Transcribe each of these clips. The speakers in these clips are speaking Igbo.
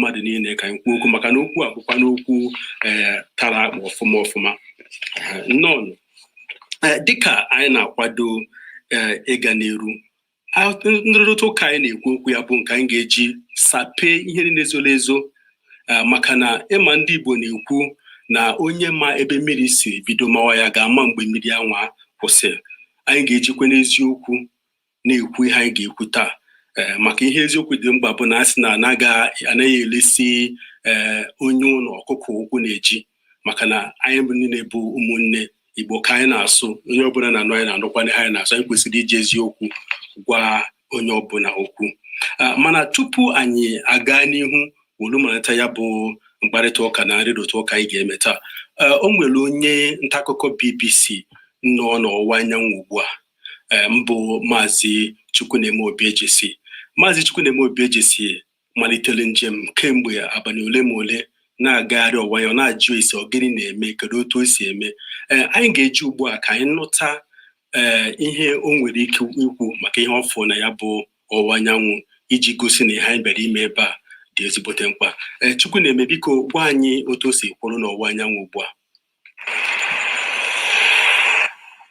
Mmadụ niile ka anyị kwuo okwu, maka na okwu a bụkwa n'okwu tara akpụ ọfụma ọfụma. Nnọọ. Dịka anyị na-akwado ịga n'iru nrụrịta ụka anyị na-ekwu okwu ya, bụ nke anyị ga-eji sapee ihe niile zoro ezo, maka na ịma ndị Igbo na-ekwu na onye ma ebe mmiri si bido mawa ya ga-ama mgbe mmiri anwa kwụsịrị. Anyị ga-ejikwa n'eziokwu na-ekwu ihe anyị ga-ekwu taa, maka ihe eziokwu dị mkpa bụ na a sị na anaghị elesi onye ụlọ ọkụkọ ụkwụ na-eji, maka na anyị bụ niile bụ ụmụnne. Igbo ka anyị na-asụ, onye ọbụla na-anụ anyị na-anụkwa ihe anyị na-asụ. Anyị kwesịrị iji eziokwu gwa onye ọbụla okwu. Mana tupu anyị aga n'ihu wolu malite ya bụ mkparịta ụka na nrịrịta ụka anyị ga-eme taa, o nwere onye nta akụkọ BBC nọ n'ọwụwa anyanwụ ugbu a, mbụ Maazị Chukwuneme Obiejesi. Maazị Chukwuneme Obiejesi malitere njem kemgbe abalị ole ma ole na-agagharị ọwụwa anyanwụ, na-ajụ esi ọ gịnị na-eme, kedu otu o si eme. Anyị ga-eji ugbu a ka anyị nụta ihe o nwere ike ikwu maka ihe ọ fụ na ya bụ ọwụwa anyanwụ, iji gosi na ihe anyị bịara ime ebe a dị ezigbote mkpa. Chukwuneme, biko gwa anyị otu o si kwụrụ n'ọwụwa anyanwụ ugbu a.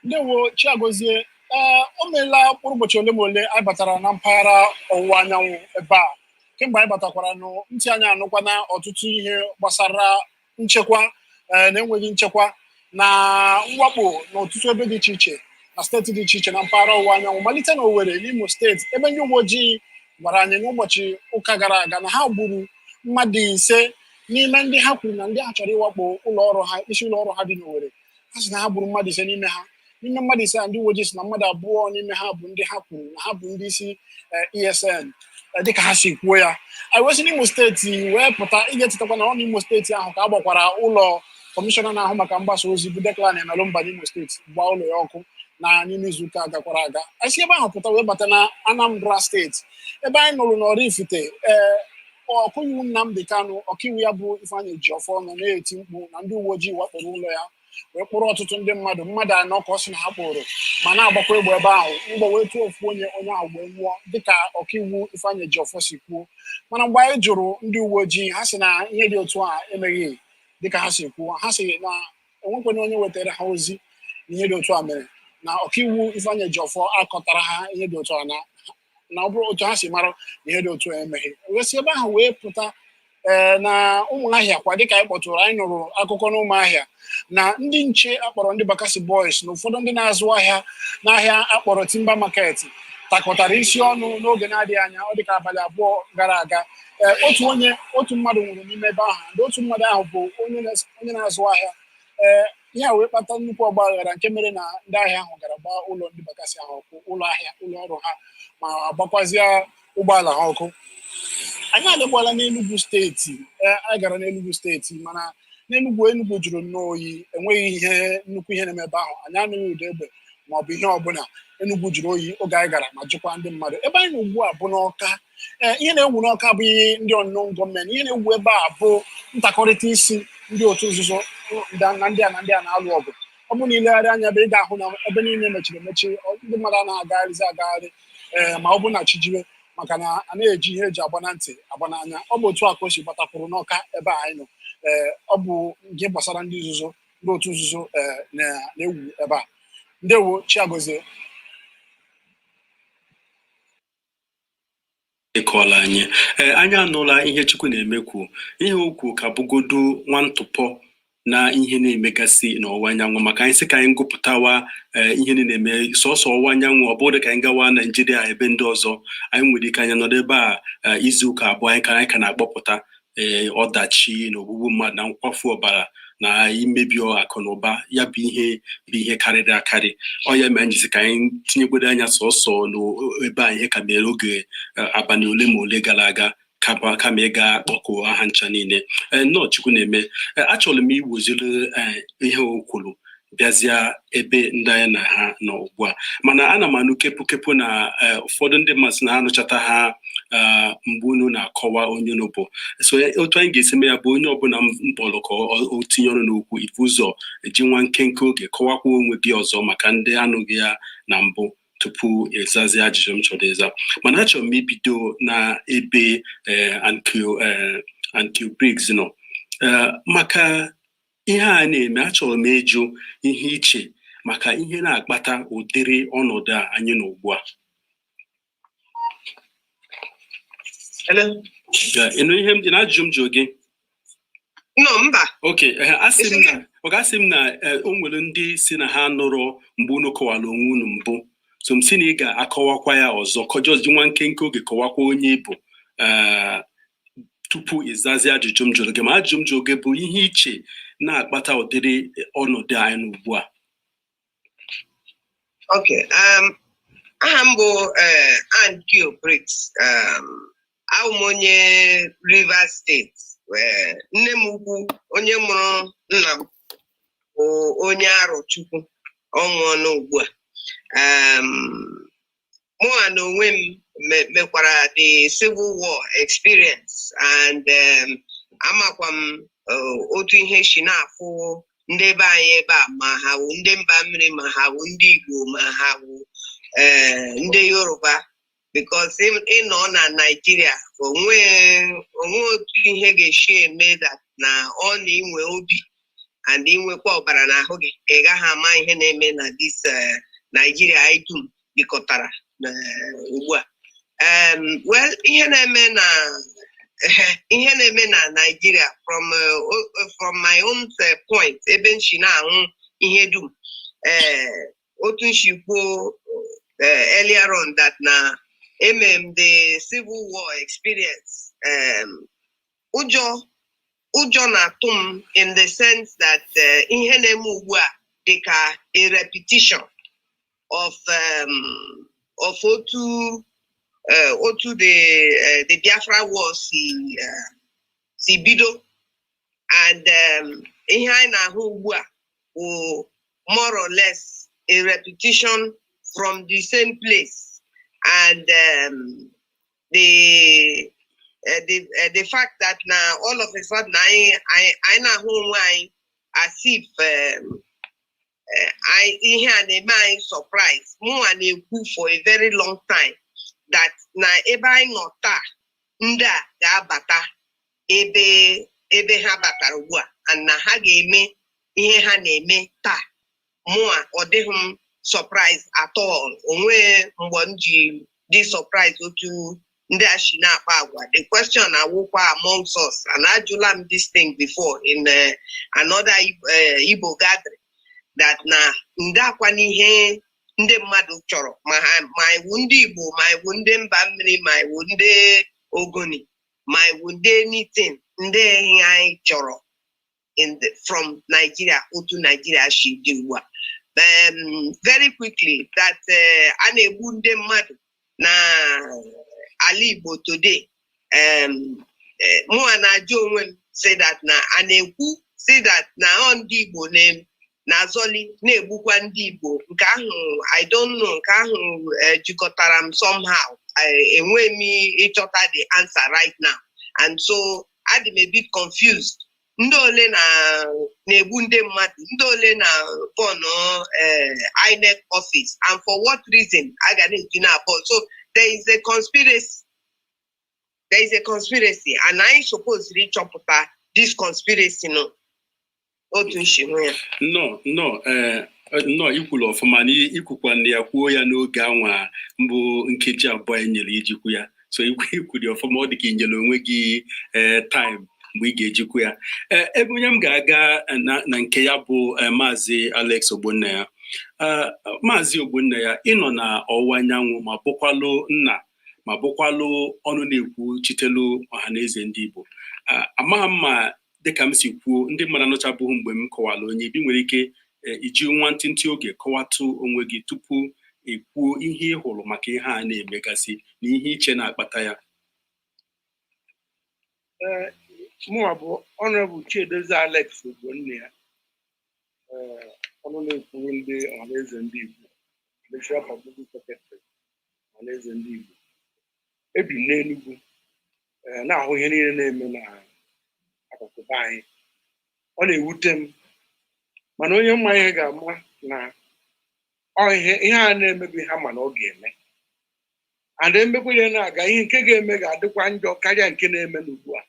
Ndewo, Chiagozie. O meela mkpụrụ ụbọchị ole ma ole anyị batara na mpaghara ọwụwa anyanwụ ebe a. Kemgbe anyị batakwara nụ, ntị anyị anụkwana ọtụtụ ihe gbasara nchekwa, na-enweghị nchekwa na mwakpo n'ọtụtụ ebe dị iche iche na steeti dị iche iche na mpaghara ọwụwa anyanwụ, malite na Owerri n'Imo Steeti, ebe ndị uwe ojii gwara anyị n'ụbọchị ụka gara aga na ha gburu mmadụ 5 n'ime ndị ha kwuru na ndị ha chọrọ ịwakpo ụlọ ọrụ ha, isi ụlọ ọrụ ha dị n'Owerri. Ha sị na ha gburu mmadụ 5 n'ime ha. N'ime mmadụ 5 a, ndị uwe ojii sị na mmadụ 2 n'ime ha bụ ndị ha kwuru na ha bụ ndị isi ESN, dịka ha si kwuo ya. Anyị wee si n'Imo Steeti wee pụta. Ị ga-echetakwa na ọ n'Imo Steeti ahụ ka a gbakwara ụlọ kọmishọna na-ahụ maka mgbasa ozi bụ Declan Emelumba n'Imo Steeti, gbaa ụlọ ya ọkụ na n'ime izuụka gakwara aga. Anyị si ebe ahụ pụta wee bata na Anambra Steeti, ebe anyị nụrụ na Oraifite, ọkaiwu Nnamdi Kanu, ọkaiwu ya bụ Ifeanyi Ejiofor nọ na-eti mkpu na ndị uwe ojii wakporo ụlọ ya wee kpụrụ ọtụtụ ndị mmadụ, mmadụ 4 ka ọ sị na ha kpụrụ, ma na-agbakwa egbe ebe ahụ. Mgbọ wee tụọ ofu onye, onye ahụ wee nwụọ, dịka ọkaiwu Ifeanyi Ejiofor si kwuo. Mana mgbe anyị jụrụ ndị uwe ojii, ha sị na ihe dị otu a emeghị. Dịka ha si kwuo, ha sị na enwekwana onye wetara ha ozi na ihe dị otu a mere, na ọkaiwu Ifeanyi Ejiofor akọtara ha ihe dị otu a, na ọ bụrụ otu ha si mara na ihe dị otu a emeghị. Wee si ebe ahụ wee pụta na Ụmụahịa kwa, dịka anyị kpọtụrụ, anyị nụrụ akụkọ n'Ụmụahịa na ndị nche akpọrọ ndị Bakassi Boys na ụfọdụ ndị na-azụ ahịa n'ahịa akpọrọ Timber Market takọtara isi ọnụ n'oge na-adịghị anya, ọ dịka abalị 2 gara aga. Otu onye, otu mmadụ nwụrụ n'ime ebe ahụ, ndị otu mmadụ ahụ bụ onye na-azụ ahịa. Ihe a wee kpata nnukwu ọgba aghara, nke mere na ndị ahịa ahụ gara gbaa ụlọ ndị Bakassi ahụ ọkụ, ụlọ ahịa, ụlọ ọrụ ha, ma gbakwazie ụgbọala ha ọkụ. Anyị alịgbala n'Enugu Steeti. Anyị gara n'Enugu Steeti, mana n'Enugu, Enugu jụrụ nnọọ oyi. Enweghị ihe nnukwu ihe na-eme ebe ahụ. Anyị anụghị ụda egbe ma ọ bụ ihe ọbụla. Enugu jụrụ oyi oge anyị gara ma jụkwa ndị mmadụ. Ebe anyị nọ ugbu a bụ n'Ọka. Ihe na-ewu n'Ọka abụghị ndị unknown gunmen. Ihe na-ewu ebe a bụ ntakọrịta isi ndị otu nzuzo na ndị a na ndị a na-alụ ọgụ. Ọ bụ na ilegharị anya ebe, ị ga-ahụ na ebe niile mechiri emechi, ndị mmadụ anaghị agagharịzi agagharị, ma ọ bụ na chi jiwe, maka na a na-eji ihe eji agba na ntị agba n'anya. Ọ bụ otu a ka o si gbatakwuru n'Ọka ebe a anyị nọ. Ọ bụ nke gbasara ndị nzuzo, ndị otu nzuzo, na-ewu ebe a. Ndewo, Chiagozie. Ịkọọla anyị. Anyị anụla ihe Chukwuneme kwu. Ihe o kwu ka bụgodu nwa ntụpọ na ihe na-emegasị n'ọwụwa anyanwụ, maka anyị sị ka anyị gụpụtawa ihe na-eme sọsọ ọwụwa anyanwụ, ọ bụrụ ka anyị gawa Naijiria ebe ndị ọzọ, anyị nwere ike anyị nọdụ ebe a izu ụka 2 anyị ka na-akpọpụta ọdachi na ogbugbu mmadụ na nkwafu ọbara na imebi akụ na ụba. Ya bụ ihe bụ ihe karịrị akarị. Ọ ya mere anyị ji sị ka anyị tinyegoro anya sọsọ n'ebe a ihe ka mere oge abalị ole ma ole gara aga, kama ịga kpọkuo aha ncha niile. Nnọọ, Chukwuneme. Achọrọ m iweziri ihe o kwuru bịazịa ebe ndị anyị na ha nọ ugbu a, mana ana m anụ kepụ kepụ na ụfọdụ ndị mmadụ sị na ha anụchata ha mgbe unu na-akọwa onye unu bụ. So otu anyị ga-esi mee ya bụ, onye ọbụla m kpọrọ ka o tinye ọnụ n'okwu, ifu ụzọ eji nwa nkenke oge kọwakwa onwe gị ọzọ maka ndị anụghị ya na mbụ, tupu ịzazie ajụjụ m chọrọ ịza. Mana achọrọ m ibido na ebe Ankio Ann Q Briggs nọ. Maka ihe a na-eme, achọrọ m ịjụ ihe iche maka ihe na-akpata ụdịrị ọnọdụ a anyị nọ ugbu a. Hello? Ịnụ ihe m dị na ajụjụ m jụrụ gị? No, mba. Ok, asị m na ọ gasị m na o nwere ndị si na ha nụrụ mgbe unu kọwara onwe unu mbụ, so m si na ị ga-akọwakwa ya ọzọ, kọjọs ji nwa nkenke oge kọwakwa onye ị bụ tupu ịzazi ajụjụ m jụrụ gị. Ma ajụjụ m jụrụ gị bụ ihe iche na-akpata ụdịrị ọnọdụ anyị nọ ugbu a. Okay. Aha m bụ Ann Q Briggs. Abụ m onye Rivers State. Nne m ukwu, onye mụrụ nna m, bụ onye Arọchukwu. Ọ nwụọla ugbu a. Mụnwa na onwe m mekwara the Civil War experience and amakwa m otu ihe si na-afụ ndị be anyị ebe a, ma ha wụ ndị mba mmiri, ma ha wụ ndị Igbo, ma ha wụ ndị Yoruba, because ịnọ na Naịjirịa, onwe otu ihe ga-esi eme that na ọ na inwe obi and inwekwa ọbara n'ahụ gị, ị gaghị ama ihe na-eme na this Naịjirịa anyị dum bikọtara ugbu a. Well, ihe na-eme na Nigeria, from my own point, ebe m si na-ahụ ihe dum, otu m si kwuo earlier on that na eme m the Civil War experience, ụjọ na-atụ m in the sense that ihe na-eme ugbu a dị ka a repetition of otu the Biafra War si bido, and ihe anyị na-ahụ ugbu a bụ more or less a repetition from the same place, and the fact that na all of a sudden anyị na-ahụ onwe anyị as if anyị ihe a na-eme anyị surprise. Mụnwa na-ekwu for a very long time that na ebe anyị nọ taa, ndị a ga-abata ebe ha batara ugbu a, and na ha ga-eme ihe ha na-eme taa. Mụa, ọ dịghị m surprise at all. Onwe mgbe m ji dị surprise otu ndị a si na-akpa agwa. The question awụkwa amongst us, and ajụla m this thing before in another Igbo gathering, that na ndị akwa n'ihe ndị mmadụ chọrọ, ma ha ma iwu ndị Igbo, ma iwu ndị mba mmiri, ma iwu ndị Ogoni, ma iwu ndị anything, ndị ihe anyị chọrọ from Nigeria, otu Nigeria si dị ugbu a. Very quickly, that a na-egbu ndị mmadụ na ala Igbo today, mụnwa na-ajụ onwe m say that na a na-ekwu say that na ọ ndị Igbo na-azọli na-egbukwa ndị Igbo. Nke ahụ, I don't know. Nke ahụ jikọtara m somehow. Enweghị m ịchọta the answer right now, and so adị m a bit confused. Ndị ole na na-egbu ndị mmadụ? Ndị ole na burn INEC office, and for what reason a ga na-eji na-abọ? So there is a conspiracy, there is a conspiracy, and anyị suppose ịchọpụta this conspiracy. No otu nshi hụ ya. Nnọọ, nnọọ, ee, nnọọ. Ikwuru ọfụma na ikwukwa na ya kwuo ya n'oge anwa mbụ nkeji 2 e nyere ijikwu ya. So ikwuri ọfụma, ọ dị ka i nyere onwe gị ee time mgbe ị ga-ejikwu ya. Ee, ebe onye m ga-aga na nke ya bụ Maazị Alex Ogbonna. Maazị Ogbonna, ịnọ na ọwụwa anyanwụ, ma bụkwalụ nna, ma bụkwalụ ọnụ na-ekwu chitelu ọhaneze ndị Igbo. Amaghị m ma dịka m si kwuo, ndị mmadụ anụchabụghị mgbe m kọwara onye ibi. Nwere ike iji nwantịntị oge kọwatụ onwe gị tupu ị kwuo ihe ị hụrụ maka ihe a na-emegasị na ihe iche na-akpata ya. Ee, mụnwa bụ Honorable Chiedozie Alex Ogbonna, ee, ọnụ na-ekwuru ndị Ọhaneze ndị Igbo, National Publicity Secretary Ọhaneze ndị Igbo. Ebi m n'Enugu, ee, na-ahụ ihe niile na-eme na akụkụ be anyị. Ọ na-ewute m, mana onye mma ihe ga-ama na ọ ihe a na-emebi ha, mana ọ ga-eme and emekwa ihe na-aga, ihe nke ga-eme ga-adịkwa njọ karịa nke na-eme n'ugbu a.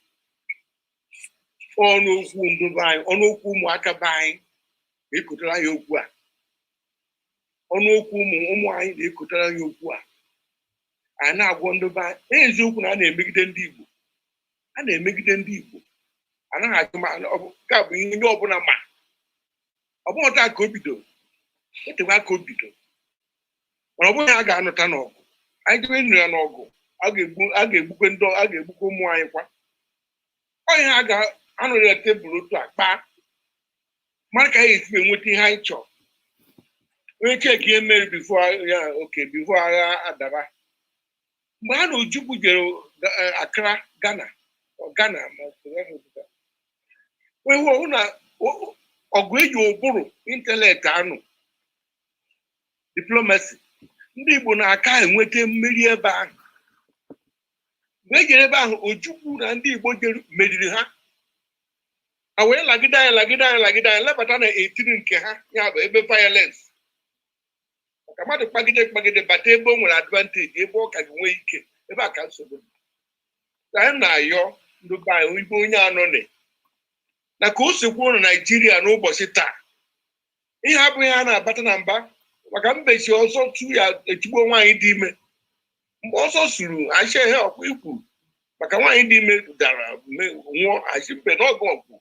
Ọnụ okwu ndụ be anyị, ọnụ okwu ụmụaka be anyị na-ekotara anyị okwu a, ọnụ okwu ụmụ ụmụ anyị na-ekotara anyị okwu a. Anyị na-agwọ ndị be anyị eziokwu na a na-emegide ndị Igbo, a na-emegide ndị Igbo. Anaghị achụ ma nke a bụ ihe onye ọbụla ma. Ọ bụghị taa ka o bidoro, etekwa ka o bidoro, mana ọ bụghị a ga-anụta n'ọgụ. Anyị jebe nụ ya n'ọgụ, a ga-egbukwe ndị, a ga-egbukwe ụmụ anyị kwa. Ọ ihe a ga-anọrọ ya tebụl otu a kpaa, mara ka anyị esi enweta ihe anyị chọrọ. Onye cheki ihe mere before ya, oke before agha adaba, mgbe ha na Ojukwu jere Accra, Ghana, Ghana ma ọ bụ wee hụ na ọgụ eji ụbụrụ intellect anụ, diplomacy, ndị Igbo na-aka enweta mmeri ebe ahụ. Mgbe e jere ebe ahụ, Ojukwu na ndị Igbo jere meriri ha. Ha wee lagide anyị, lagide anyị, lagide anyị, lebata na etiri nke ha, ya bụ ebe violence, maka mmadụ kpagide kpagide bata ebe o nwere advantage, ebe ọ ka ga-enwe ike, ebe a ka nsogbu dị. Anyị na-ayọ ndị be anyị, ibe onye anọ na ka o si kwuo na Naijiria n'ụbọchị taa, ihe abụghị a na-abata na mba maka mbechi ọsọ tu ya echigbo nwaanyị dị ime. Mgbe ọsọ suru achị ihe ọkwa ikwu maka nwaanyị dị ime dara nwụọ, achị mbe n'ọgụ ọgwụ.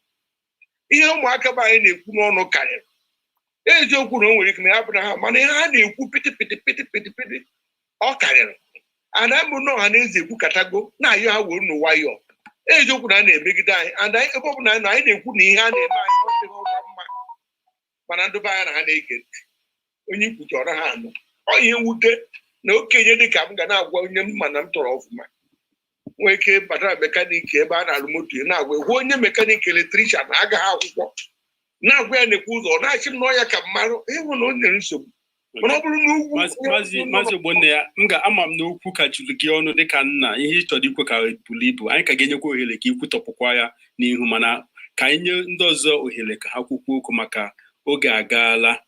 Ihe ụmụaka be anyị na-ekwu n'ọnụ karịrị. Eziokwu na o nwere ike na ya bụ na ha, mana ihe ha na-ekwu pịtị pịtị pịtị pịtị pịtị, ọ karịrị. Ada mbụ na ọha na eze ekwukatago na-ayọ ha were n'ụwayọ. Eziokwu na a na-emegide anyị, and ebe ọ bụla anyị nọ, anyị na-ekwu na ihe a na-eme anyị ọ dịghị ọkwa mma, mana ndị be anyị na ha na-ege ntị. Onye ikwuchọrọ ha anụ. Ọ ihe mwute na okenye dị ka m ga na-agwa onye m ma na m tọrọ ọfụma nwee ike bata na mechanic ebe a na-arụ moto ya, na-agwa hụ onye mechanic electrician na agaghị akwụkwọ, na-agwa ya na-ekwu ụzọ, ọ na-achị m n'ọya ka mmarụ ịhụ na o nyere nsogbu, mana ọ bụrụ n'ugwu. Maazị Ogbonna ya, m ga-ama m na okwu ka juru gị ọnụ dịka nna. Ihe ị chọrọ ikwe ka buru ibu, anyị ka ga-enyekwa ohere ka ikwutọpụkwa ya n'ihu, mana ka anyị nye ndị ọzọ ohere ka ha kwukwu okwu maka oge agaala.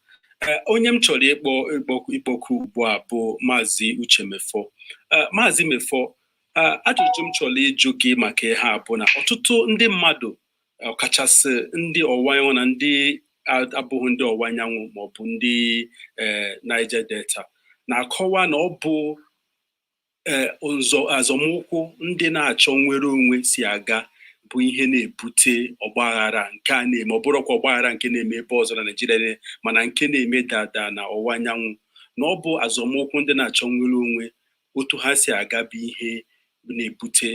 Onye m chọrọ ịkpọ ịkpọku ugbu a bụ Maazị Uche Mefọ. Maazị Mefọ, ajụjụ m chọrọ ịjụ gị maka ihe a bụ na ọtụtụ ndị mmadụ, ọkachasị ndị ọwụwa anyanwụ na ndị abụghị ndị ọwụwa anyanwụ maọbụ ndị Niger Delta, na-akọwa na ọ bụ nzọ azọmụkwụ ndị na-achọ nnwere onwe si aga bụ ihe na-ebute ọgbaghara nke a na-eme. Ọ bụrụkwa ọgbaghara nke na-eme ebe ọzọ na Naịjirịa, mana nke na-eme dada na ọwụwa anyanwụ, na ọ bụ azọmụkwụ ndị na-achọ nnwere onwe, otu ha si aga, bụ ihe na-ebute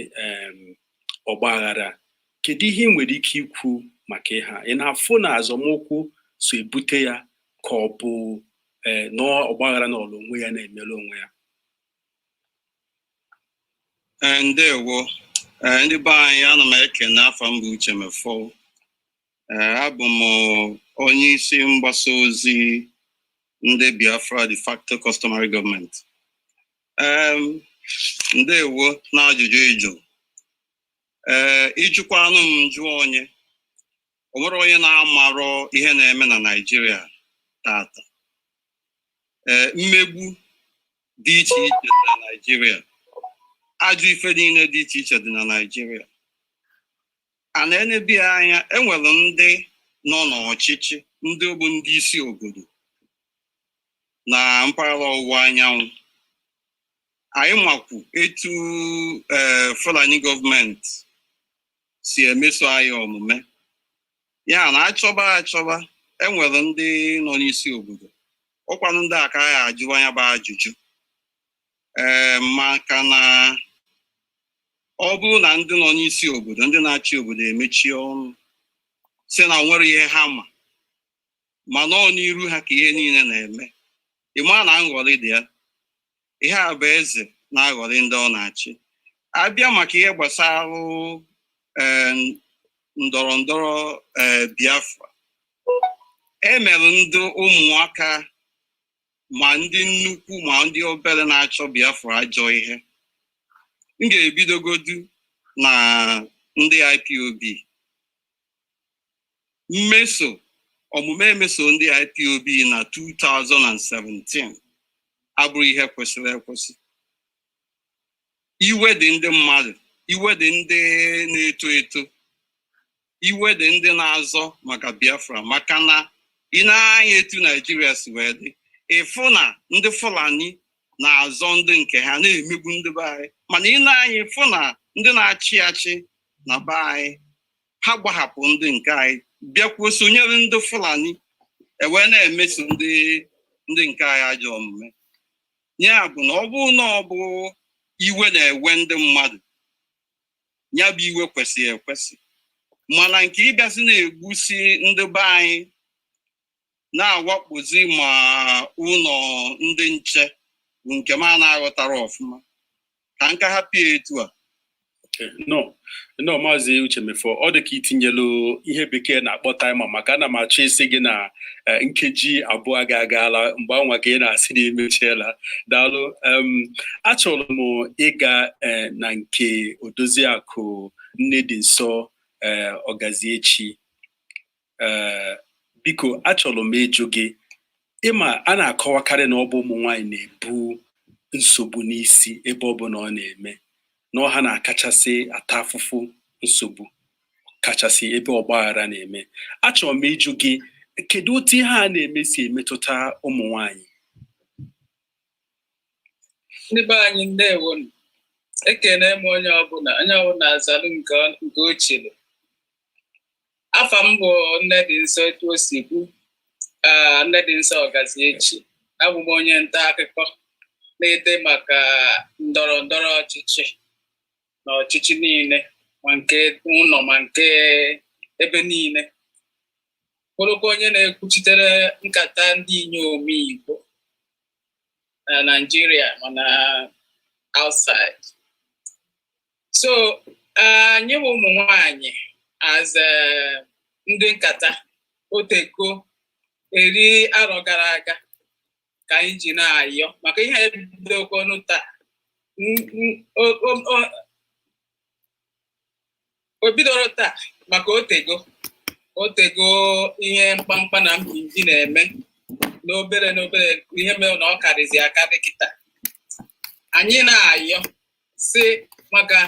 ọgbaghara. Kedu ihe ị nwere ike ikwu maka ihe a? Ị na-afụ na azọmụkwụ so ebute ya, ka ọ bụ na ọgbaghara na ọlụ onwe ya na-emere onwe ya? Ee, ndewo. Ee, ndị be anyị, ana m ekene. Afọ m bụ Uche Mefo. Ee, abụ m onye isi mgbasa ozi ndị Biafra de facto customary government. Ndewo na ajụjụ ịjụ. Ee, ịjụkwanụ m jụọ onye o nwere onye na-amarọ ihe na-eme na Naịjirịa tata. Ee, mmegbu dị iche iche dị na Naịjirịa, ajọ ife niile dị iche iche dị na Naịjirịa. A na-enebi ya anya, enwere ndị nọ n'ọchịchị, ndị bụ ndị isi obodo na mpaghara ọwụwa anyanwụ. Anyị makwu etu ee Fulani gọọmenti si emeso anyị omume ya na achọba achọba. Enwere ndị nọ n'isi obodo, ọkwanụ ndị a ka anyị ajụ anya bụ ajụjụ. Ee, maka na ọ bụrụ na ndị nọ n'isi obodo, ndị na-achị obodo, emechie ọnụ si na nwere ihe ha ma, mana ọ n'iru ha ka ihe niile na-eme, ịma na nghọrị dị ya. Ihe a bụ eze na-aghọrị ndị ọ na-achị. Abịa maka ihe gbasara ee ndọrọ ndọrọ ee Biafra, emere ndị ụmụaka, ma ndị nnukwu ma ndị obere, na-achọ Biafra ajọ ihe. M ga-ebidogodu na ndị IPOB. Mmeso omume emeso ndị IPOB na 2017 abụrụ ihe kwesịrị ekwesị. Iwe dị ndị mmadụ, iwe dị ndị na-eto eto. Iwe dị ndị na-azọ maka Biafra, maka na ị na-anya etu Naijiria si wee dị, ịfụ na ndị Fulani na-azọ ndị nke ha, na-emegbu ndị be anyị. Mana ị na-anya, ịfụ na ndị na-achị achị na be anyị, ha gbahapụ ndị nke anyị, bịakwuo sonyere ndị Fulani, ewee na-emeso ndị nke anyị ajọ omume. Ya bụ na ọ bụrụ na ọ bụ iwe na-ewe ndị mmadụ, ya bụ iwe kwesịrị ekwesị. Mana nke ịbịasị na-egbusi ndị be anyị, na-awakpozi ma ụlọ ndị nche, bụ nke m a na-aghọtara ọfụma. Ka nka hapụ ya etu a. Nọ nọ, Maazị Uche Mefọ, ọ dị ka itinyelu ihe Bekee na-akpọ timer, maka ana m achọ isi gị na nkeji 2 ga-agala mgbe anwa ka ị na-asị na emechiela. Daalụ. Achọrọ m ịga na nke Odoziakụ Nne dị Nsọ Ọgaziechi. Biko, achọrọ m ịjụ gị, ịma a na-akọwakarị na ọ bụ ụmụ nwaanyị na-ebu nsogbu n'isi ebe ọ bụ na ọ na-eme na ọha na-akachasị ata afụfụ nsogbu, kachasị ebe ọgbaghara na-eme. Achọrọ m ịjụ gị, kedu otu ihe a na-eme si emetụta ụmụ nwanyị? Ndị be anyị, ndewonu. Ekene m onye ọbụla, onye ọbụla azalụ nke o chiri. Afa m bụ Nne dị Nsọ, etu o si kwu, Nne dị Nsọ Ọgaziechi. Abụ m onye nta akụkọ na-ede maka ndọrọ ndọrọ ọchịchị na ọchịchị niile, ma nke ụlọ ma nke ebe niile, bụrụkwa onye na-ekwuchitere nkata ndị inyom Igbo na Nigeria mana outside. So anyị bụ ụmụ nwanyị as ndị nkata oteko eri arọ gara aga ka anyị ji na-ayọ maka ihe ebidokwanụ taa. O bidoro taa, maka otego ihe mkpamkpa na mpimpi na-eme n'obere n'obere. Ihe mere na ọ karịzi akarị kịta, anyị na-ayọ si maka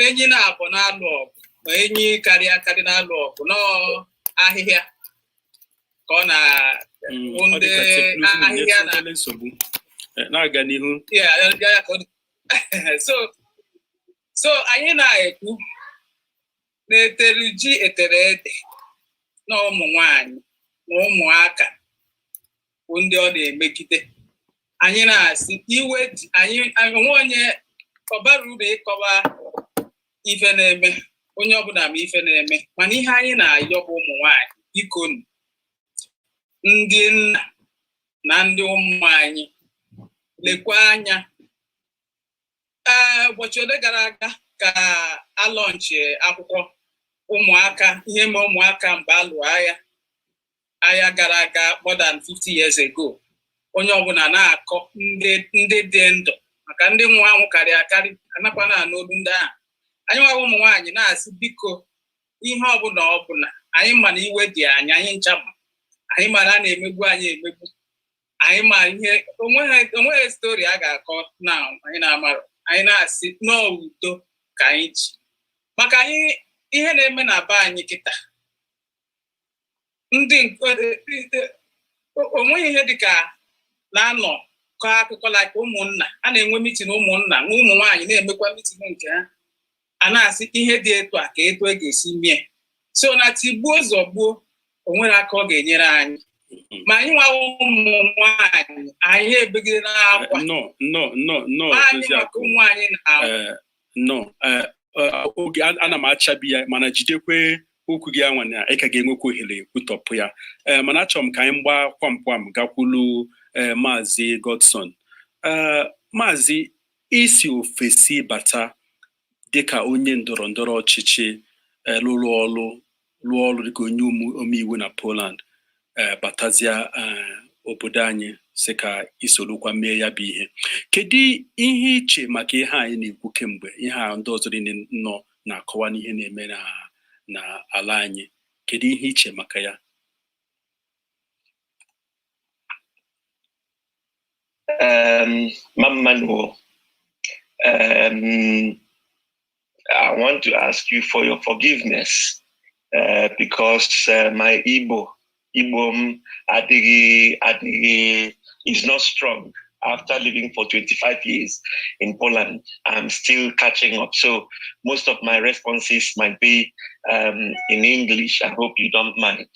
enyi na-abụ na-alụ ọgụ, ma enyi karịa akarị na-alụ ọgụ nọọ ahịhịa ka ọ na Ọ dị ka ndị teknụzụ na-enye ahịhịa na obere nsogbu. Na-aga n'ihu. Yeah, ka ọ dị. So anyị na-ekwu na-etere ji etere ede na ụmụ nwanyị na ụmụaka bụ ndị ọ na-emegide. Anyị na-asị iwe dị anyị onwe onye ọ bara uru ịkọwa ife na-eme, onye ọbụla ma ife na-eme. Mana ihe anyị na-ayọ bụ ụmụ nwanyị, bikonu, ndị nna na ndị ụmụ anyị, lekwa anya. Ee, ụbọchị ole gara aga ka alọnchi akwụkwọ ụmụaka, ihe mee ụmụaka mgbe alụ agha, agha gara aga more than 50 years ago. Onye ọbụla na-akọ, ndị dị ndụ, maka ndị nwụrụ anwụ karịa akarị, anakwa na anụ olu ndị ahụ. Anyị nwawa ụmụ nwaanyị na-asị, biko, ihe ọbụla ọbụla anyị ma na iwe dị anyị, anyị ncha ma anyị mara a na-emegbu anyị emegbu. Anyị ma ihe onweghị story a ga-akọ na anyị na-amarọ. Anyị na-asị n'udo ka anyị ji maka anyị ihe na-eme na be anyị kịta. Ndị onweghị ihe dịka na-anọ kọọ akụkọ like ụmụnna a na-enwe meeting, ụmụnna nwa ụmụ nwaanyị na-emekwa meeting nke ha, a na-asị ihe dị etu a ka etu e ga-esi mie. So na tigbuo zọgbuo, o nwere aka ọ ga-enyere anyị, ma anyị nwa ụmụ nwaanyị anyị ebegide n'akwa. Nnọọ, nnọọ, nnọọ, nnọọ. Anyị maka Odoziakụ. Ụmụ anyị na Nnọọ. Oge ana m achabi ya, mana jidekwe okwu gị anwa na ị ka ga-enwekwa ohere kwutọpụ ya. Ee, mana achọrọ m ka anyị gbaa kwam kwam gakwulu ee Maazị Godson. Ee, Maazị, isi ofesi bata dịka onye ndọrọ ndọrọ ọchịchị, lụrụ ọrụ, lụọ ọrụ dịka onye omeiwu na Poland, ee, batazia ee obodo anyị, sị ka isorokwa mee ya bụ ihe. Kedu ihe iche maka ihe anyị na-ekwu kemgbe, ihe a ndị ọzọ niile nọ na-akọwa n'ihe na-eme na ala anyị? Kedu ihe iche maka ya? Mamma nụ. I want to ask you for your forgiveness because my Igbo m adịghị is not strong. After living for 25 years in Poland, I'm still catching up. So most of my responses might be in English. I hope you don't mind.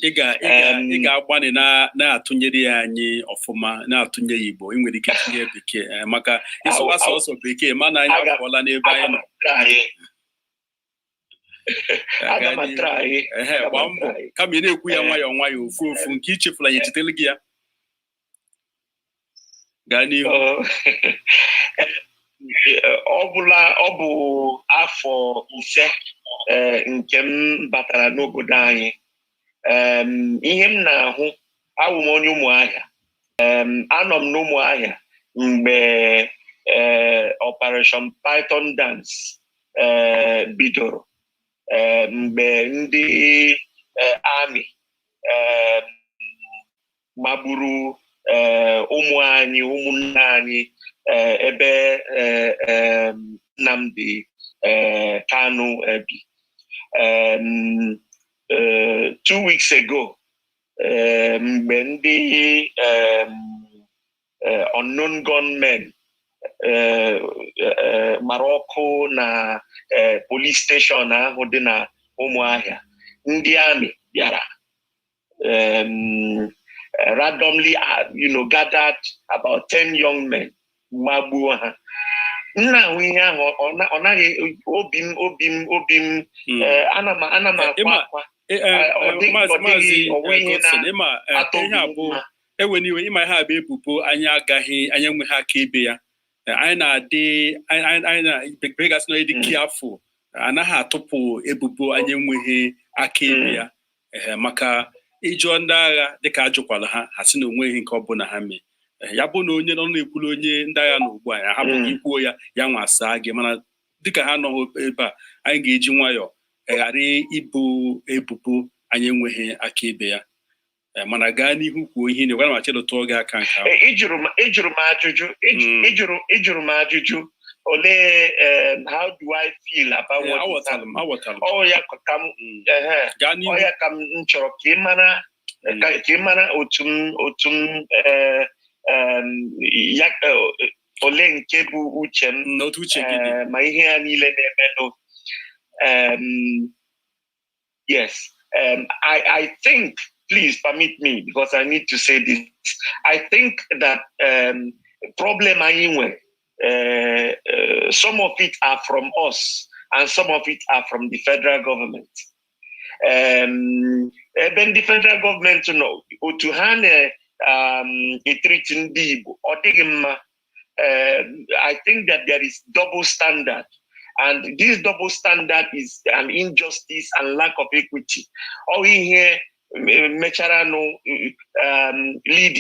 Ị ga-agbalị na-atụnyere ya anyị ọfụma, na-atụnye ya Igbo. Ị nwere ike tinye Bekee, maka ịsụwa sọsọ Bekee, mana anyị apụọla n'ebe anyị nọ. Aga m try. Ehe, gbaa mbọ, kama ị na-ekwu ya nwayọọ nwayọọ, ofu ofu, nke ichefula ya, echetele gị ya. Gaa n'ihu. Ọ bụla ọ bụ afọ 5 nke m batara n'obodo anyị, ihe m na-ahụ, awụ m onye Ụmụahịa. Anọ m n'Ụmụahịa mgbe Operation Python Dance bidoro, mgbe ndị army gbagburu ụmụ anyị, ụmụnne anyị, ebe Nnamdi Kanu bi. 2 weeks ago, mgbe ndị unknown gunmen gbara ọkụ na police station ahụ dị na Ụmụahịa, ndị army bịara randomly gathered about 10 young men, gbagbuo ha. M na-ahụ ihe ahụ, ọ naghị obi m ana m akwa akwa. Maazị Godson, ịma ihe a bụ ewe n'iwe. Ịma ihe a bụ ebubo anyị agaghị, anyị enweghị aka ibe ya. Anyị na-adị, anyị na bekee gasị na ịdị careful, anaghị atụpụ ebubo anyị enweghị aka ibe ya, maka ịjụọ ndị agha, dịka ajụkwala ha, ha sị na onweghị nke ọbụla ha mee. Ya bụ na onye nọ na-ekwulu onye ndị agha na ugbu a ya hapụ ikwuo ya, ya nwa saa gị. Mana dịka ha nọ ebe a, anyị ga-eji nwayọọ ghara ibu ebubo anyị enweghị aka ibe ya. Mana gaa n'ihu kwuo ihe ị na-egwara ma chedụtụọ gị aka nke ahụ. Ịjụrụ m ajụjụ, ịjụrụ m ajụjụ olee, how do I feel about what is happening? Ọ ya ka m ọ ya ka m chọrọ ka ị mara, ka ị mara otu m ya, ole nke bụ uche m ma ihe ya niile na-emenụ. Yes, I think, please permit me because I need to say this. I think that problem anyị nwere, some of it are from us and some of it are from the federal government. Ebe ndị federal government nọ, otu ha na-etreat ndị Igbo, ọ dịghị mma. I think that there is double standard, and this double standard is an injustice and lack of equity. Ọ ihe mechara nụ lead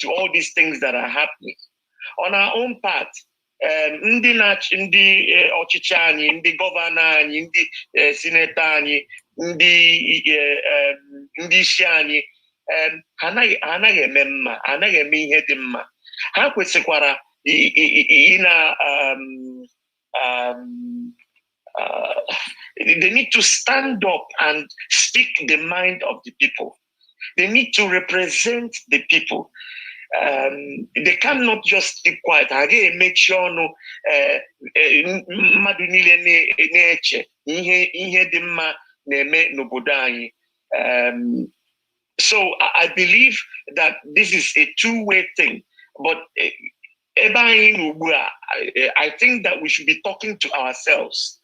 to all these things that are happening. On our own part, ndị na-achị, ndị ọchịchị anyị, ndị governor anyị, ndị senator anyị, ndị isi anyị, ha anaghị eme mma, ha anaghị eme ihe dị mma. Ha kwesịkwara ị na they need to stand up and speak the mind of the people. They need to represent the people. They cannot just keep quiet. Ha ga-emechi ọnụ, mmadụ niile na-eche ihe dị mma na-eme n'obodo anyị. So I believe that this is a two-way thing. But ebe anyị nọ ugbu a, I think that we should be talking to ourselves.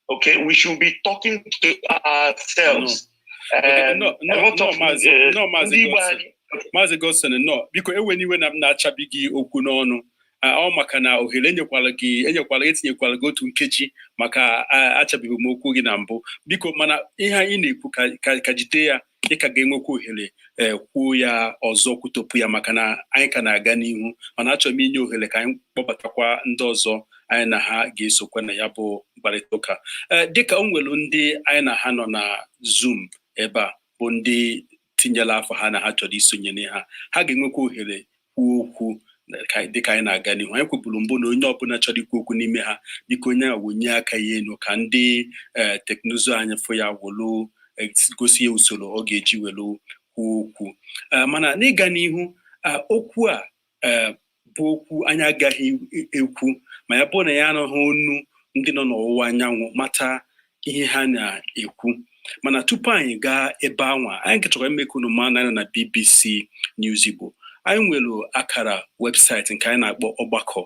Okay, we should be talking to ourselves. No, no, Maazị, no, Maazị Godson. Maazị Godson, nọ, biko ewe n'iwe na m na-achabi gị okwu n'ọnụ. Ọ maka na ohere enyekwala gị, enyekwala, etinyekwala gị otu nkeji, maka achabighị m okwu gị na mbụ. Biko, mana ihe anyị na-ekwu ka jide ya, ị ka ga-enwekwa ohere kwuo ya ọzọ, kwutopụ ya, maka na anyị ka na-aga n'ihu. Mana achọrọ m inye ohere ka anyị kpọbatakwa ndị ọzọ anyị na ha ga-esokwa na ya bụ mkparịta ụka, dịka o nwere ndị anyị na ha nọ na Zoom ebe a, bụ ndị tinyela afọ ha na ha chọrọ isonye ha. Ha ga-enwekwa ohere kwuo okwu. Dịka anyị na-aga n'ihu, anyị kwuburu mbụ na onye ọbụla chọrọ ikwu okwu n'ime ha, biko, onye a wonye aka ya elu ka ndị ee teknụzụ anyị fụ ya, wolu gosi ya usoro ọ ga-eji welu kwuo okwu. Mana n'ịga n'ihu, okwu a bụ okwu anyị agaghị ekwu ma ya bụrụ na ya anụghị onu ndị nọ n'ọwụwa anyanwụ, mata ihe ha na-ekwu. Mana tupu anyị gaa ebe anwa, anyị chọrọ ime ka unu maa na anyị nọ na BBC News Igbo. Anyị nwere akara webụsaịtị nke anyị na-akpọ ọgbakọ.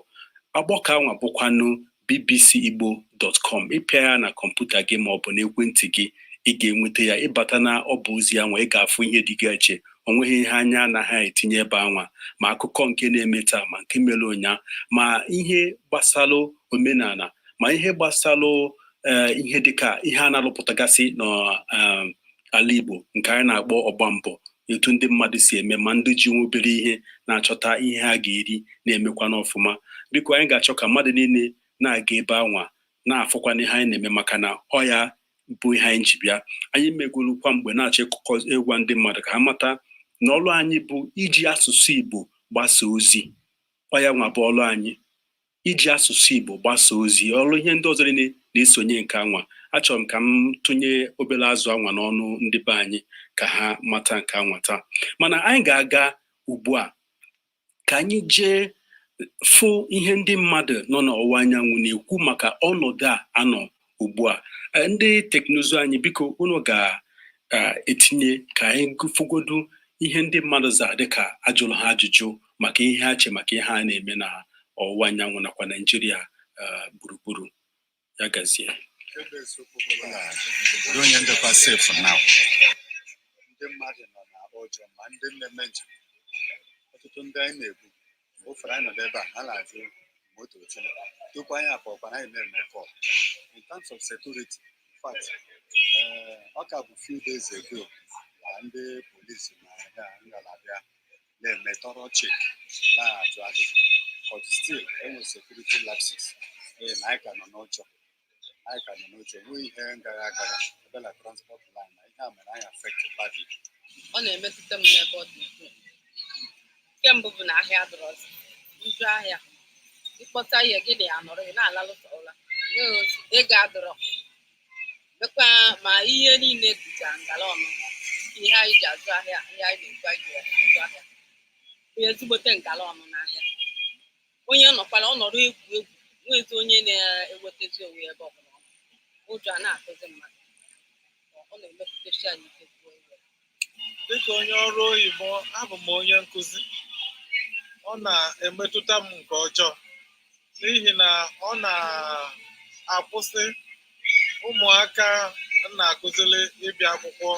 Ọgbakọ anwa bụkwanụ bbcigbo.com. Ịpịa ya na kọmputa gị ma ọ bụ n'ekwentị gị, ị ga-enweta ya. Ịbata na ọba ozi anwa, ị ga-afụ ihe dị gị iche. O nweghị ihe anya anaghị etinye ebe anwa, ma akụkọ nke na-eme taa, ma nke mere ụnyaa, ma ihe gbasalụ omenala, ma ihe gbasalụ ee ihe dịka ihe a na-alụpụtagasị n'ala Igbo nke anyị na-akpọ ọgba mbọ, etu ndị mmadụ si eme, ma ndị ji nwa obere ihe na-achọta ihe ha ga-eri na-emekwa n'ọfụma. Biko, anyị ga-achọ ka mmadụ niile na-aga ebe anwa, na-afụkwana ihe anyị na-eme, maka na ọ ya bụ ihe anyị ji bịa. Anyị megolu kwa mgbe na-achọ ịkụkọ ịgwa ndị mmadụ ka ha mata na ọlụ anyị bụ iji asụsụ Igbo gbasa ozi. Ọ ya nwa bụ ọlụ anyị, iji asụsụ Igbo gbasa ozi. Ọrụ ihe ndị ọzọ niile na-esonye nke anwa. Achọrọ m ka m tụnye obere azụ anwa n'ọnụ ndị be anyị ka ha mata nke anwa taa. Mana anyị ga-aga ugbu a ka anyị jee fụ ihe ndị mmadụ nọ n'ọwụwa anyanwụ na-ekwu maka ọnọdụ a anọ ugbu a. Ndị teknụzụ anyị, biko, unu ga-etinye ka anyị fụgodu ihe ndị mmadụ zara dịka ajụrụ ha ajụjụ maka ihe ha che maka ihe a na-eme na ọwụwa anyanwụ nakwa Naijiria gburugburu. Ya gazie. Ndị onye ndekwa safe now. Ndị mmadụ nọ na ụjọ, ma ndị na-eme njem. Ọtụtụ ndị anyị na-ebu, mgbe ụfọdụ anyị nọ ebe a, ha na-ajụ moto ochie tupu anyị apụọkwa na anyị na-eme call. In terms of security, in fact, ọ ka bụ few days ago na ndị polisi na ya ngalaba na-eme thorough check, na-ajụ ajụjụ, but still enwe security lapses. Ee, na anyị ka nọ n'ụjọ, anyị ka nọ n'ụjọ. Enweghị ihe gara agara ebe na transport line na ihe a mere anyị affect badly. Ọ na-emetụta m n'ebe ọ dị ukwuu. Nke mbụ bụ na ahịa adịrọzi njụ ahịa. Ịkpọta ihe gị na ya nọrọ, ị na-alalụta ụla, enweghị ozi ego adịrọ mekwa, ma ihe niile dịcha ngala ọnụ. Ihe anyị ji azụ ahịa, ihe anyị na-ekwu anyị ji azụ ahịa bụ ezigbote ngala ọnụ n'ahịa. Onye nọkwara ọ nọrọ egwu egwu, nwezi onye na-ewetazi onwe ya ebe ọbụla ọ nọ. Ụjọ a na-atụzi mmadụ. Ọ na-emetụtachi anyị ike kwuo iwe. Dịka onye ọrụ oyibo, abụ m onye nkụzi. Ọ na-emetụta m nke ọjọọ n'ihi na ọ na-akwụsị ụmụaka m na-akụziri ịbịa akwụkwọ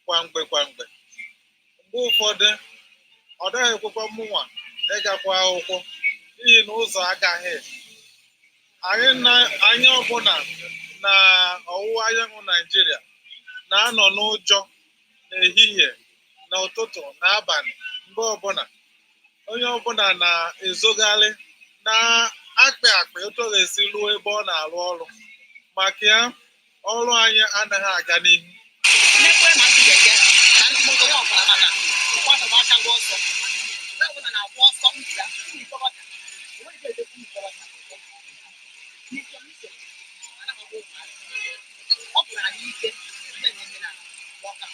kwa mgbe kwa mgbe. Mgbe ụfọdụ ọ dịghị ekwekwa mụnwa ịgakwa akwụkwọ n'ihi na ụzọ agaghị. Anyị na anyị ọbụla na ọwụwa anyanwụ Naijiria na-anọ n'ụjọ n'ehihie na ụtụtụ na abalị. Mgbe ọbụla onye ọbụla na-ezogharị na-akpị akpị otu ọ ga-esi ruo ebe ọ na-arụ ọrụ, maka ya ọrụ anyị anaghị aga n'ihu. Mmekwe ma ndị keke na ndị moto nwa ọbụla, mana ụkwụ aka gba ọsọ. Onye ọbụla na-agba ọsọ ndụ ya. Ụmụ ikorobịa, enweghị ike edekwu ụmụ ikorobịa n'ike m nsogbu anaghị agba ụmụazị. Ọ bụrụ anyị ike ebe na-eme na ọka.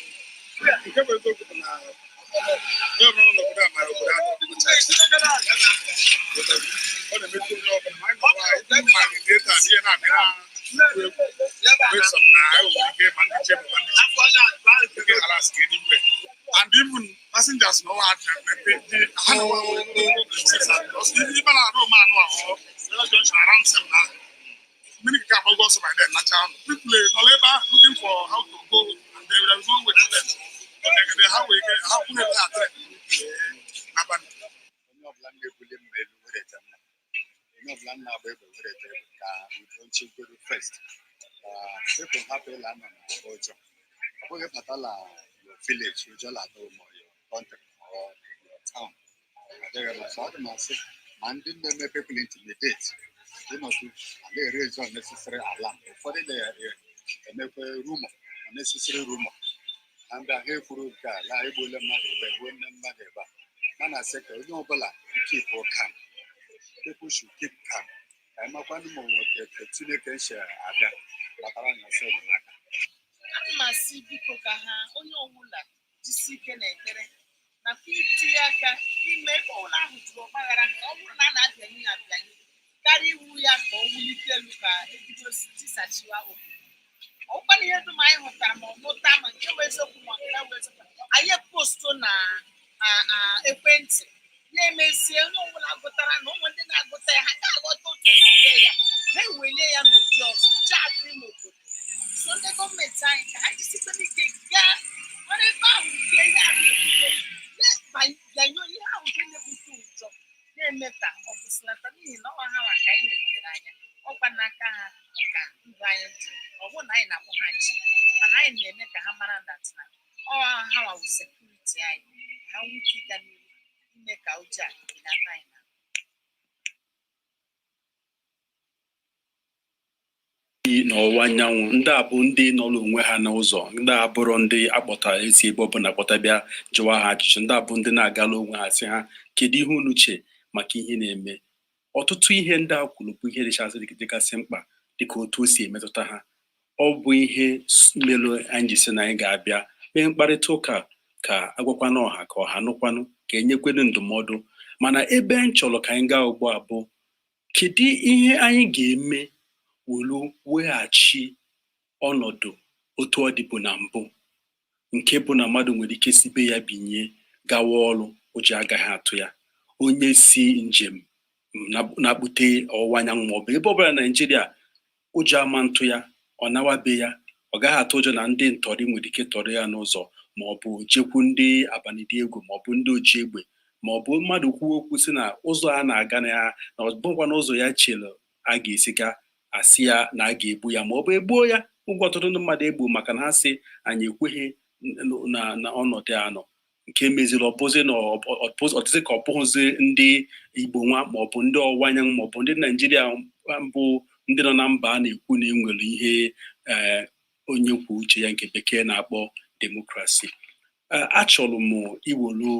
Nke bụ eziokwu bụ na onye ọbụla nọ n'obodo a mara obodo ahụ dịgụcha. Ọ na-emetụ onye ọbụla, ma anyị nọwa anyị ma anyị dị taa ihe na-abịa egwu based on na anyị nwere ike ma ndị njem ma ndị njem nke harass anywhere, and even passengers no ha ha no ibe na arụ ma anụ ahụ junction around 7 ahụ mmiri ka agbago ọsọ by then. Nacha people nọ ebe ahụ looking for how to go, and there is no way for them. But they ha wee ha kwụ ebe ha trek n'abalị. Onye ọbụla na-ebuli mma elu werete mma, onye ọbụla na-agba egbe werete egbe, ka udo nchekwuru first, ka people hapụ ịla nọ na ụjọ. Ọ bụghị batala your village, ụjọ la-atụ, ma your country or your town, ọ dịghị mma. So ọ dị m asị ma ndị na-eme people intimidate ịnọtụ a na-erezi unnecessary alarm. Ụfọdụ na-emekwa rumor, unnecessary rumor, na ndị ahụ ekwuru nke a laa egbuola mmadụ ebe, egbuo nne mmadụ ebe a. Mana asị ka onye ọbụla Keep calm. People should keep calm. Ka anyị makwanụ ma onwe ka Chineke si abịa gbatara anyị ọsọ enyemaka. Ana m asị, biko, ka ha onye ọbụla jisi ike n'ekpere nakwa itinye aka ime ebe ọbụla ahụ jụrụ ọgbaghara, ka ọ bụrụ na a na-abịanye ya abịanye karịa iwu ya ka ọ wulite elu, ka ebido tisachiwa obodo. Ọkwana ihe dum anyị hụtara ma ọ mụta, ma nke bụ eziokwu ma nke bụ eziokwu, anyị post na ekwentị ya, emezie onye ọbụla gụtara na ụmụ ndị na-agụta ya, ha ga-aghọta otu esi dee ya, ha ewelie ya n'ụdị ọzọ, uche adịrị n'obodo. So ndị gọọmenti anyị, ka ha jisikwa ike gaa ọrụ ebe ahụ nke ihe a na-ekwute, bịanyụọ ihe ahụ nke na-ebute ụjọ, na-eme ka ọ kwụsịlata, n'ihi na ọha ha ka anyị lejere anya, ọkwa n'aka ha ka ndụ anyị dị. Ọ bụrụ na anyị na-akpọ ha chi, mana anyị na-eme ka ha mara that na ọ ha nwawu security anyị, ka ha nwee ike ịga n'ihu ime ka ụjọ a belata anyị na N'ọwụwa anyanwụ, ndị a bụ ndị nọrọ onwe ha n'ụzọ, ndị a bụrụ ndị akpọtara esi ebe ọbụla kpọta bịa jụwa ha ajụjụ. Ndị a bụ ndị na-agala onwe ha, sị ha, kedu ihe unu che maka ihe na-eme? Ọtụtụ ihe ndị a kwuru bụ ihe dịchasị dịgasị mkpa, dịka otu o si emetụta ha. Ọ bụ ihe melụ anyị ji sị na anyị ga-abịa mee mkparịta ụka, ka agwakwana ọha, ka ọha nụkwanụ, ka enyekwenu ndụmọdụ. Mana ebe m chọrọ ka anyị gaa ugbu a bụ, kedu ihe anyị ga-eme welu weghachi ọnọdụ otu ọ dịbụ na mbụ, nke bụ na mmadụ nwere ike si be ya binye gawa ọrụ, ụjọ agaghị atụ ya, onye si njem na-akpute ọwụwa anyanwụ maọbụ ebe ọbụla na Naịjirịa, ụjọ ama ntụ ya, ọ nawa be ya, ọ gaghị atụ ụjọ na ndị ntọrị nwere ike tọrọ ya n'ụzọ, maọbụ jekwu ndị abanịdị egwu, maọbụ ndị oji egbe, maọbụ mmadụ kwuo okwu si na ụzọ a na-aga na ya na ọ bụkwa n'ụzọ ya chere a ga-esi ga, asị ya na a ga-egbu ya maọbụ egbuo ya. Ụgwọ ọtụtụ ndị mmadụ egbu maka na ha sị anyị ekweghị na ọnọdụ a nọ, nke meziri ọ bụzi na ọ dịzị ka ọ bụghịzi ndị Igbo nwa, maọbụ ndị ọwụwa anyanwụ, maọbụ ndị Naijiria mbụ, ndị nọ na mba a na-ekwu na enwere ihe onye kwuo uche ya, nke Bekee na-akpọ democracy. Achọrọ m iwelu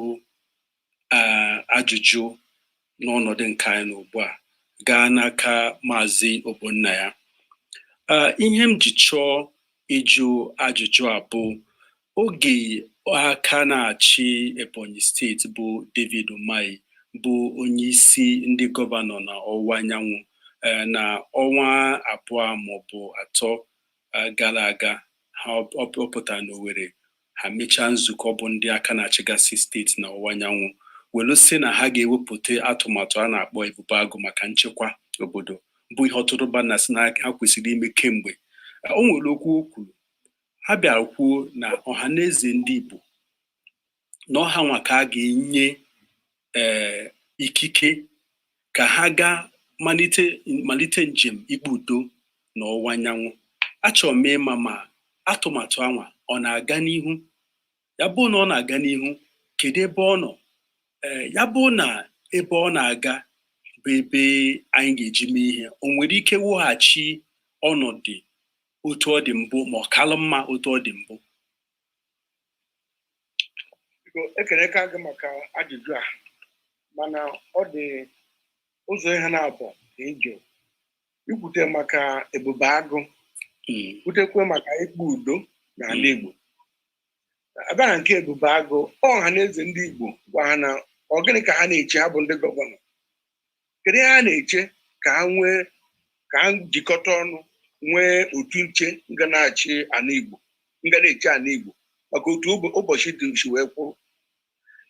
ajụjụ n'ọnọdụ nke anyị n'ugbu a gaa n'aka Maazị Ogbonnaya. Ihe m ji chọọ ịjụ ajụjụ a bụ oge aka na-achị Ebonyi Steeti bụ David Umahi, bụ onye isi ndị gọvanọ na ọwụwa anyanwụ, na ọnwa 2 maọbụ 3 gara aga, ha ọ pụtara n'Owerri, ha mechaa nzukọ bụ ndị aka na-achịgasị steeti na ọwụwa anyanwụ, welu sị na ha ga-ewepụta atụmatụ a na-akpọ Ebube Agụ maka nchekwa obodo, bụ ihe ọtụtụ mba na-asị na ha kwesịrị ime kemgbe. O nwere okwu o kwuru, ha bịara kwuo na ọha na eze ndị Igbo na ọha nwa ka a ga-enye ee ikike ka ha gaa malite njem ikpe udo n'ọwụwa anyanwụ. Achọrọ m ịma ma atụmatụ anwa ọ na-aga n'ihu. Ya bụ na ọ na-aga n'ihu, kedu ebe ọ nọ? Ee, ya bụ na ebe ọ na-aga bụ ebe anyị ga-eji mee ihe, o nwere ike wughachi ọnọdụ otu ọ dị mbụ, ma ọ kalụ mma otu ọ dị mbụ? Biko, ekeleka gị maka ajụjụ a, mana ọ dị ụzọ ihe na-abụ ka ịjụ ikwute maka Ebube Agụ, kwutekwe maka ikpe udo n'ala Igbo. Abịa na nke Ebube Agụ, ọha na eze ndị Igbo gwa ha na ọ gịnị ka ha na-eche? Ha bụ ndị gọvanọ, kedu ihe ha na-eche ka ha nwee, ka ha jikọta ọnụ nwee otu nche nga na-achị ala Igbo, nga na-eche ala Igbo maka otu ụbọchị dị si wee kwụrụ?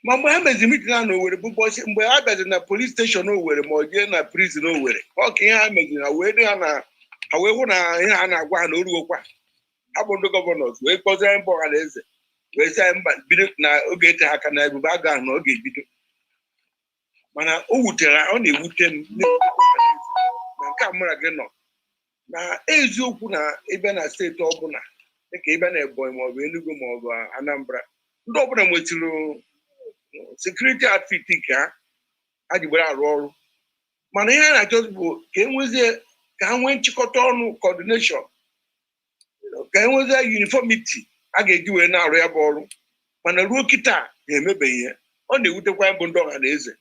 Ma mgbe ha meziri meeting na Owerri, bụ ụbọchị mgbe ha bịaziri na police station Owerri, ma ọ jee na prison Owerri, ọ ka ihe ha meziri, ha wee dị ha na ha wee hụ na ihe ha na-agwa ha na oruokwa ha bụ ndị governors, wee kpọzie mba ọha na eze, wee sị anyị mba, bido na oge ete ha aka na Ebube Agụ ahụ na ọ ga-ebido. Mana o wutere, ọ na-ewute m, na-ewutekwa ọha na eze na nke a mụ na gị nọ na eziokwu na ịbịa na steeti ọbụla, dịka ịbịa na Ebonyi maọbụ Enugu maọbụ Anambra, ndị ọbụla nwetụrụ security outfit nke ha ha ji were arụ ọrụ. Mana ihe a na-achọ bụ ka e nwezie, ka ha nwee nchịkọta ọnụ, coordination, ka e nwezie uniformity a ga-eji wee na-arụ ya bụ ọrụ. Mana ruo kịta ha emebeghị ya. Ọ na-ewutekwa ya bụ ndị ọha na eze.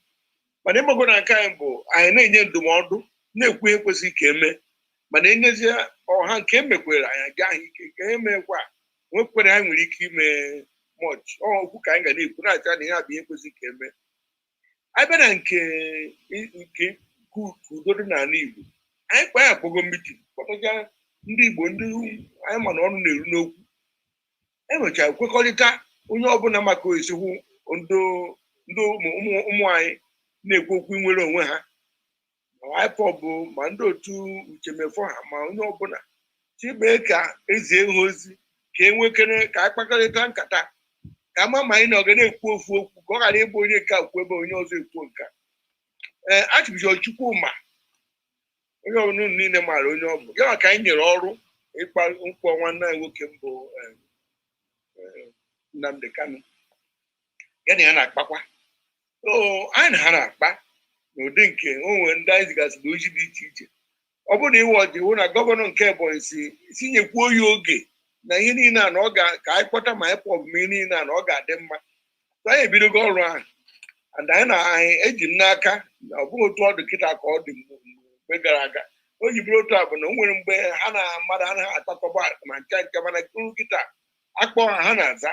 Mana ịmago na nke anyị bụ anyị na-enye ndụmọdụ, na-ekwu ihe kwesịrị ka eme, mana enyezie ọha nke emekwere anyị aja ahụ ike ka emekwa nwekwere ha nwere ike ime much. Ọ okwu ka anyị ga na-ekwu na-acha na ihe a bụ ihe kwesịrị ka eme. Abịa na nke ka udo dị n'ala Igbo, anyị kpa ya akpọgo meeting, kpọtacha ndị Igbo, ndị anyị ma na ọnụ na-eru n'okwu. Emechara kwekọrịta onye ọbụla maka esikwu ndị ndị ụmụ ụmụ anyị na-ekwu okwu nwere onwe ha, ma IPOB, ma ndị otu Uchemefo ha, ma onye ọbụla chibee ka ezie ha ozi ka e nwekere ka a kpakọrịta nkata ka ama ma anyị na ọ ga na-ekwu ofu okwu, ka ọ ghara ịbụ onye nke a kwuo ebe onye ọzọ ekwuo nke a. Ee, Archbishop Chukwuma, onye ọbụla unu niile maara onye ọ bụ ya, maka anyị nyere ọrụ ịkpa nkwọ nwanne anyị nwoke mbụ, Nnamdi Kanu, ya na ya na-akpakwa. So anyị na ha na-akpa n'ụdị nke o nwere ndị anyị zigasịrị ozi dị iche iche. Ọ bụrụ na iwe ọdị hụ na gọvanọ nke Ebonyi si nyekwuo ya oge na ihe niile a na ọ ga ka anyị kpọta ma IPOB ma ihe niile a na ọ ga-adị mma. So anyị ebidogo ọrụ ahụ, and anyị na anyị eji m n'aka na ọ bụghị otu ọ dị kịta ka ọ dị mgbe gara aga. O ji bụrụ otu a bụ na o nwere mgbe ha na mmadụ anaghị atakọba ma ncha ncha, mana kuru kịta akpọ ha, ha na-aza.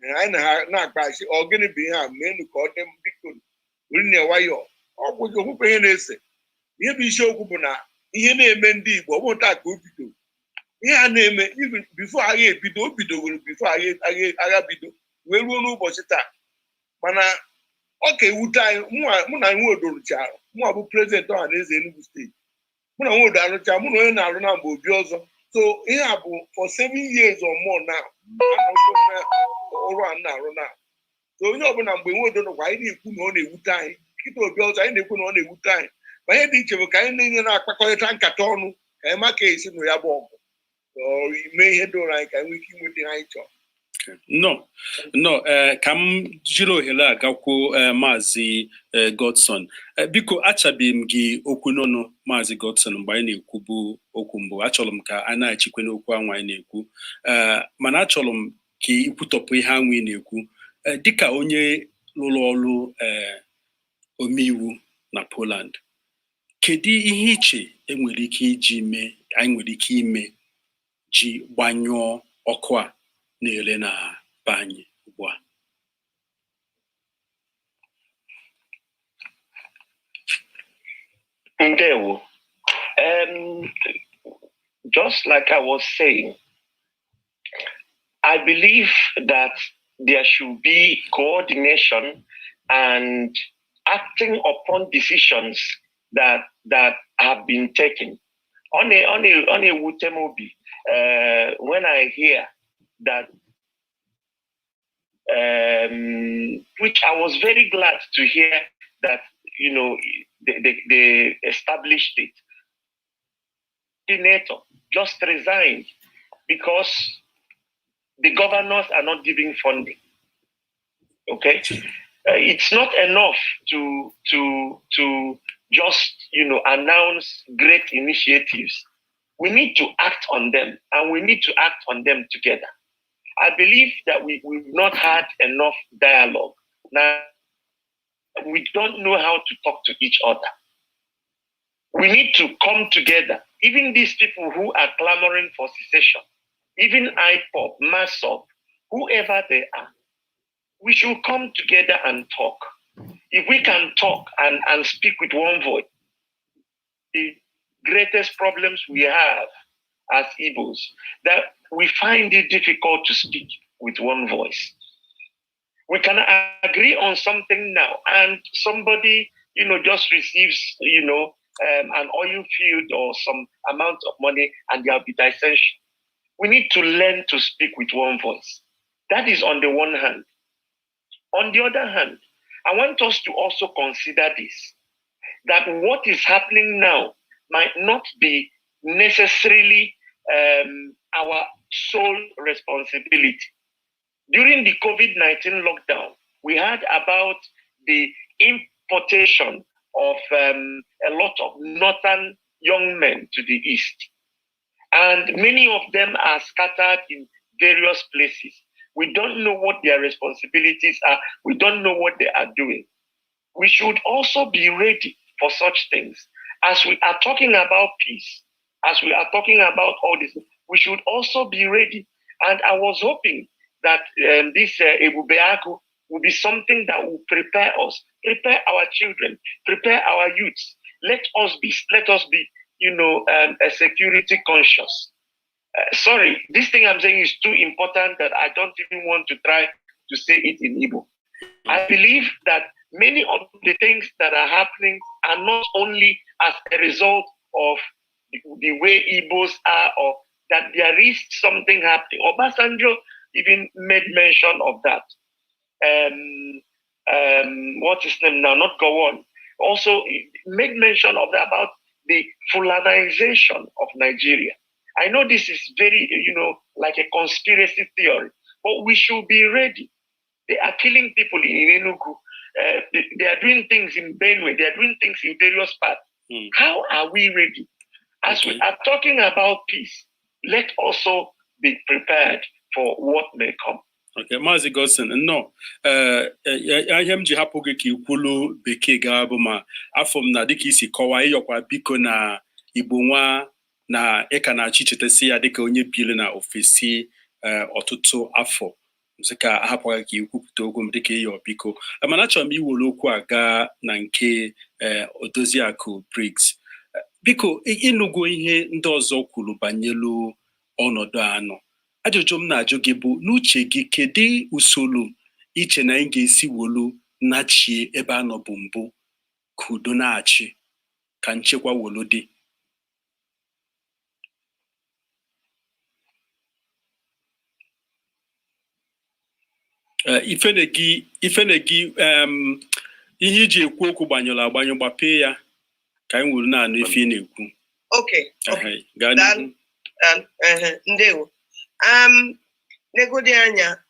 Anyị na ha na-akpa asị, ọ gịnị bụ ihe a meenụ ka ọ dị, biko rinne nwayọọ. Ọ kwụzi okwukwe ihe na-ese. Ihe bụ isiokwu bụ na ihe na-eme ndị Igbo, ọ bụ taa ka o bidoro ihe a na-eme. Even before agha ebido, o bidogoro before agha bido wee ruo n'ụbọchị taa. Mana ọ ka ewute anyị. Mụ na Nwodo rụchara, mụnwa bụ president Ọhaneze Enugu Steeti, mụ na Nwodo arụcha, mụ na onye na-arụ na mgbe Obi ọzọ. So ihe a bụ for 7 years or more now ọrụ a na-arụ now. So onye ọbụla mgbe Nwodo nọkwa, anyị na-ekwu na ọ na-ewute anyị. Kịta Obi ọzọ, anyị na-ekwu na ọ na-ewute anyị. Ma ihe dị iche bụ ka anyị niile na-akpakọrịta nkata ọnụ ka anyị ma ka esi nụ ya bụ ọgụ, mee ihe doro anyị ka anyị nwee ike inweta ihe anyị chọrọ. Nnọọ, nnọọ. Ee, ka m jiri ohere a gakwuo Maazị Godson. Biko, achabeghị m gị okwu n'ọnụ, Maazị Godson, mgbe anyị na-ekwubu okwu mbụ. Achọrọ m ka a na-echikwe n'okwu anwa anyị na-ekwu, ee, mana achọrọ m ka ikwutọpụ ihe anwa ị na-ekwu dịka onye rụrụ ọrụ omeiwu na Poland. Kedu ihe iche enwere ike iji mee, anyị nwere ike ime ji gbanyụọ ọkụ a na-ere na be anyị ugbu a? Ndewo. Just like I was saying, I believe that there should be coordination and acting upon decisions that have been taken. On a obi, when I hear that, which I was very glad to hear that, they established it. Coordinator just resigned because the governors are not giving funding. Okay, it's not enough to just announce great initiatives. We need to act on them, and we need to act on them together. I believe that we've not had enough dialogue. Now, we don't know how to talk to each other. We need to come together. Even these people who are clamoring for secession, even IPOB, MASSOB, whoever they are, we should come together and talk. If we can talk and speak with one voice, the greatest problems we have as Igbos, that we find it difficult to speak with one voice. We can agree on something now, and somebody, just receives, an oil field or some amount of money, and there'll be dissension. We need to learn to speak with one voice. That is on the one hand. On the other hand, I want us to also consider this, that what is happening now might not be necessarily our sole responsibility. During the COVID-19 lockdown, we heard about the importation of a lot of northern young men to the east. And many of them are scattered in various places. We don't know what their responsibilities are. We don't know what they are doing. We should also be ready for such things. As we are talking about peace, as we are talking about all this, we should also be ready. And I was hoping that this Ebubeagu will be something that will prepare us, prepare our children, prepare our youths. Let us be a security conscious. Sorry, this thing I'm saying is too important that I don't even want to try to say it in Igbo. I believe that many of the things that are happening are not only as a result of the way Igbos are, or that there is something happening. Obasanjo even made mention of that. What's his name now? Not Gowon. Also made mention of that, about the Fulanization of Nigeria. I know this is very, like a conspiracy theory, but we should be ready. They are killing people in Enugu. They are doing things in Benue. They are doing things in various parts. How are we ready? As we are talking about peace, let also be prepared for what may come. Okay, Maazị Godson, nnọọ. Ee, ihe m ji hapụ gị ka ikwulu Bekee gaa bụ ma afọ m na dịka isi kọwaa, ịyọkwa biko na Igbo nwa na ịka na-achọ ichetasi ya dịka onye bili na ofesi ọtụtụ afọ, sị ka ahapụghị ka ikwupụta okwu m dịka ịyọ biko. Mana achọrọ m iwere okwu a gaa na nke Odoziakụ Briggs. Biko, ịnụgo ihe ndị ọzọ kwuru banyelu ọnọdụ anọ. Ajụjụ m na-ajụ gị bụ, n'uche gị, kedu usoro iche na anyị ga-esi wolu nachie ebe a nọ bụ mbụ, ka udo na-achị, ka nchekwa wolu dị? Ifene gị, ifene gị, ihe iji ekwu okwu gbanyụrụ agbanyụ. Gbapee ya ka anyị wuru na-anụ ife ị na-ekwu. Okay. Ehe, gaa n'ihu. Ehe, ndewo. Negodi anya,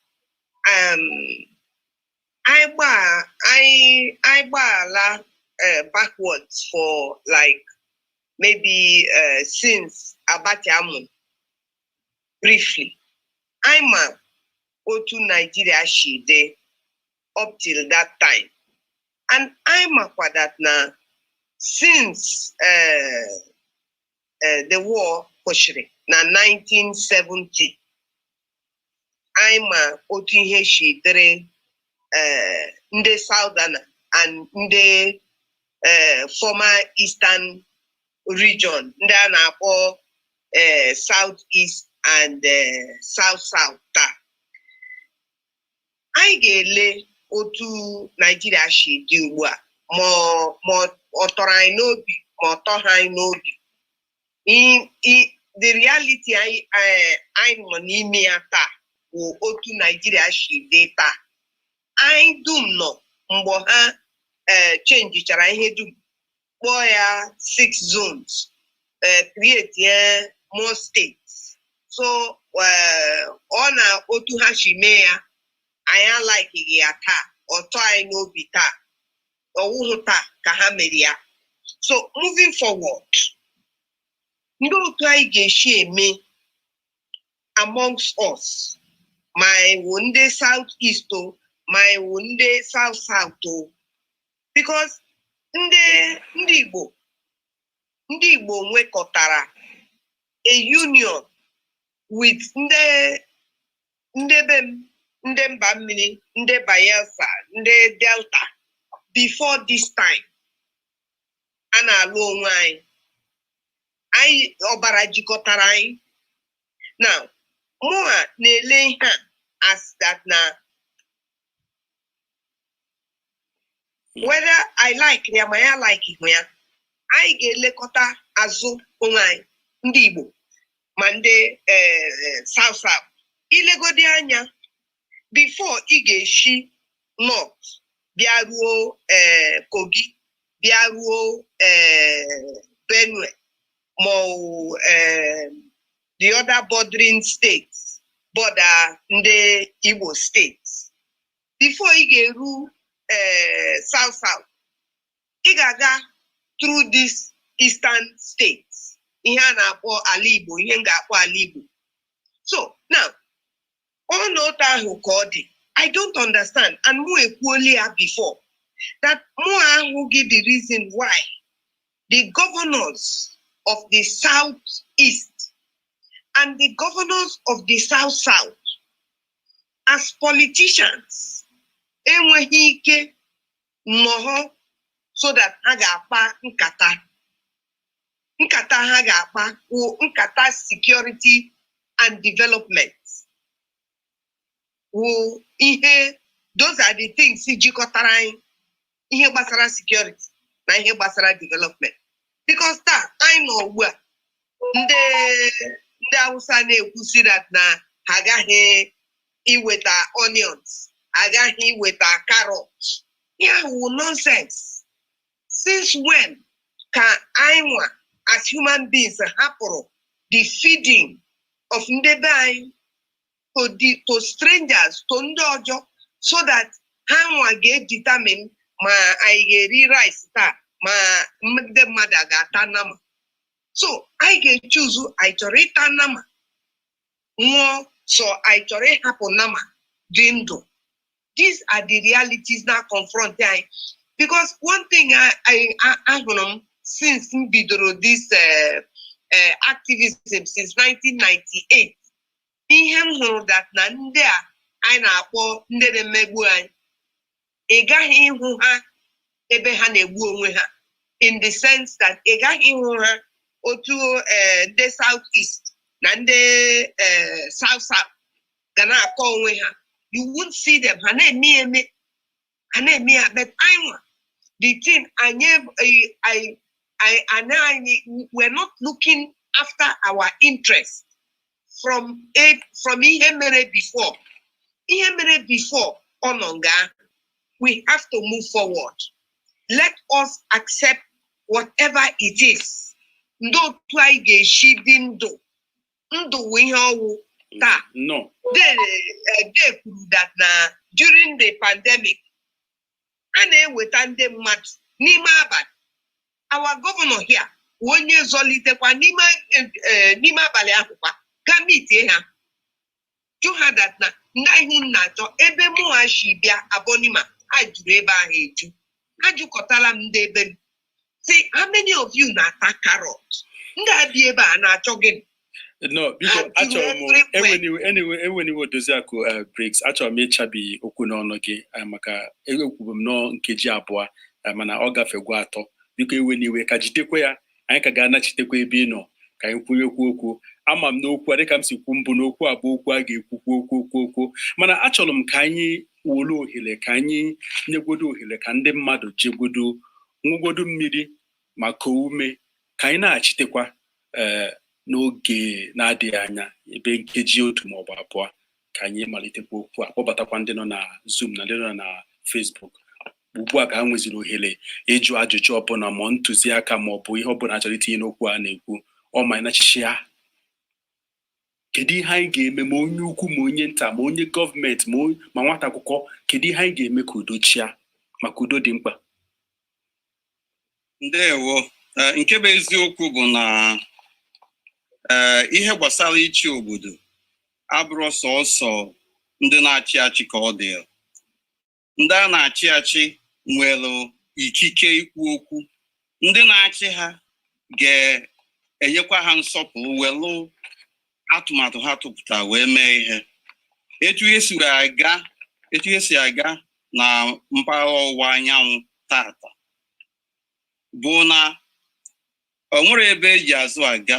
anyị gbaala backwards for like maybe since Abacha mụ briefly. Anyị ma otu Nigeria shi dị up till that time. And anyị makwa that na since the war kwụsịrị na 1970, anyị ma otu ihe si dịrị ndị Southern and ndị former Eastern region, ndị a na-akpọ South East and South South taa. Anyị ga-ele otu Nigeria si dị ugbu a, ma ọ tọrọ anyị n'obi ma ọ tọghị anyị n'obi. The reality anyị nọ n'ime ya taa bụ otu Nigeria si dị taa. Anyị dum nọ mgbe ha chenjichara ihe dum, kpọọ ya six zones, create more states. So ọ na otu ha si mee ya, anyị alikeghị ya taa, ọtọ anyị n'obi taa, ọwụhụ taa ka ha mere ya. So moving forward, ndị otu anyị ga-esi eme amongst us, ma iwu ndị South East o, ma iwu ndị South South o, because ndị Igbo nwekọtara a union with ndị be m, ndị mba mmiri, ndị Bayelsa, ndị Delta. Before this time a na-alụ onwe anyị, anyị ọbara jikọtara anyị. Now mụa na-ele ihe a as that na whether I like ya ma ya like hụ ya, anyị ga-elekọta azụ onwe anyị, ndị Igbo ma ndị South South. Ilegodi anya, before ị ga-esi north bịa ruo Kogi, bịa ruo Benue ma ọ wụ the other bordering states, border ndị Igbo states, before ị ga-eru South South, ị ga-aga through this eastern states, ihe a na-akpọ ala Igbo, ihe m ga-akpọ ala Igbo. So now ọnọdụ ahụ ka ọ dị, I don't understand, and mụ ekwuola ya before. That mụ ahụghị the reason why the governors of the South East and the governors of the South South as politicians enweghị ike nnọọ so that ha ga-akpa nkata. Nkata ha ga-akpa wụ nkata security and development wụ ihe. Those are the things jikọtara anyị, ihe gbasara security na ihe gbasara development, because taa anyị nọ ugbu a, ndị Hausa na-ekwusi that na ha agaghị iweta onions, agaghị iweta carrot. Ya wụ nonsense. Since when ka anyị nwa as human beings hapụrụ the feeding of ndị be anyị to strangers, to ndị ọjọọ, so that ha nwa ga-edetermine ma anyị ga-eri rice taa, ma ndị mmadụ a ga-ata nama? So anyị ga-echuzu, anyị chọrọ ịta nama nwụọ, so anyị chọrọ ịhapụ nama dị ndụ? These are the realities na confront anyị, because one thing I ahụrụ m since m bidoro this activism since 1998, ihe m hụrụ that na ndị a anyị na-akpọ ndị na-emegbu anyị, ị gaghị ịhụ ha ebe ha na-egbu onwe ha, in the sense that ị gaghị ịhụ ha otu ndị South East na ndị South South ga na-akọ onwe ha. You won't see them. Ha na-eme ya eme, ha na-eme ya, but anyị nwa, the thing anyị anyị, we're not looking after our interest from ihe mere before. Ihe mere before, ọ nọ nga ahụ. We have to move forward. Let us accept whatever it is. Ndị otu anyị ga-esi dị ndụ, ndụ wụ ihe ọwụ taa. No. They kwuru that na during the pandemic, a na-eweta ndị mmadụ n'ime abalị. Our governor here wụ onye zọlitekwa n'ime abalị ahụ kwa gaa meetie ha, jụ ha that na ndị ihu m na-achọ ebe mụ ha si bịa Abonnema, ha juru ebe ahụ eju. Ajụkọtala m ndị ebe m si, "How many of you na-ata carrot?" Ndị a bi ebe a na-achọ gịnị? No, biko. Ha juru Achọrọ m everywhere. Eweniwe, anyway, eweniwe. Odoziakụ Briggs, achọrọ m ịchabi okwu n'ọnụ gị, maka ekwubu m nọọ nkeji 2, mana ọ gafegwa atọ. Biko eweniwe, ka jidekwa ya, anyị ka ga-anachitekwa ebe ị nọ ka anyị kwunyekwu okwu. Ama m n'okwu a, dịka m si kwu mbụ, n'okwu a bụ okwu a ga-ekwukwu okwu okwu okwu, mana achọrọ m ka anyị were ohere, ka anyị nyegwodo ohere ka ndị mmadụ jegodo ṅụgodo mmiri ma koo ume, ka anyị na-achitekwa ee n'oge na-adịghị anya, ebe nkeji 1 maọbụ 2, ka anyị malitekwa okwu a, kpọbatakwa ndị nọ na Zoom na ndị nọ na Facebook ugbu a, ka ha nweziri ohere ịjụ ajụjụ ọbụla, ma ntụziaka, ma ọ bụ ihe ọbụla a chọrọ itinye n'okwu a na-ekwu. Ọ ma ya, kedu ihe anyị ga-eme, ma onye ukwu, ma onye nta, ma onye gọọmenti, ma nwata akwụkwọ? Kedu ihe anyị ga-eme ka udo chia? Maka udo dị mkpa. Ndewo. Nke bụ eziokwu bụ na ihe gbasara ịchị obodo abụrụ sọọsọ ndị na-achị achị ka ọ dị. Ndị a na-achị achị nwere ikike ikwu okwu, ndị na-achị ha ga-enyekwa ha nsọpụrụ, welu atụmatụ ha tụpụta wee mee ihe. Etu ihe si aga na mpaghara ọwụwa anyanwụ tata bụ na o nwere ebe eji azụ aga.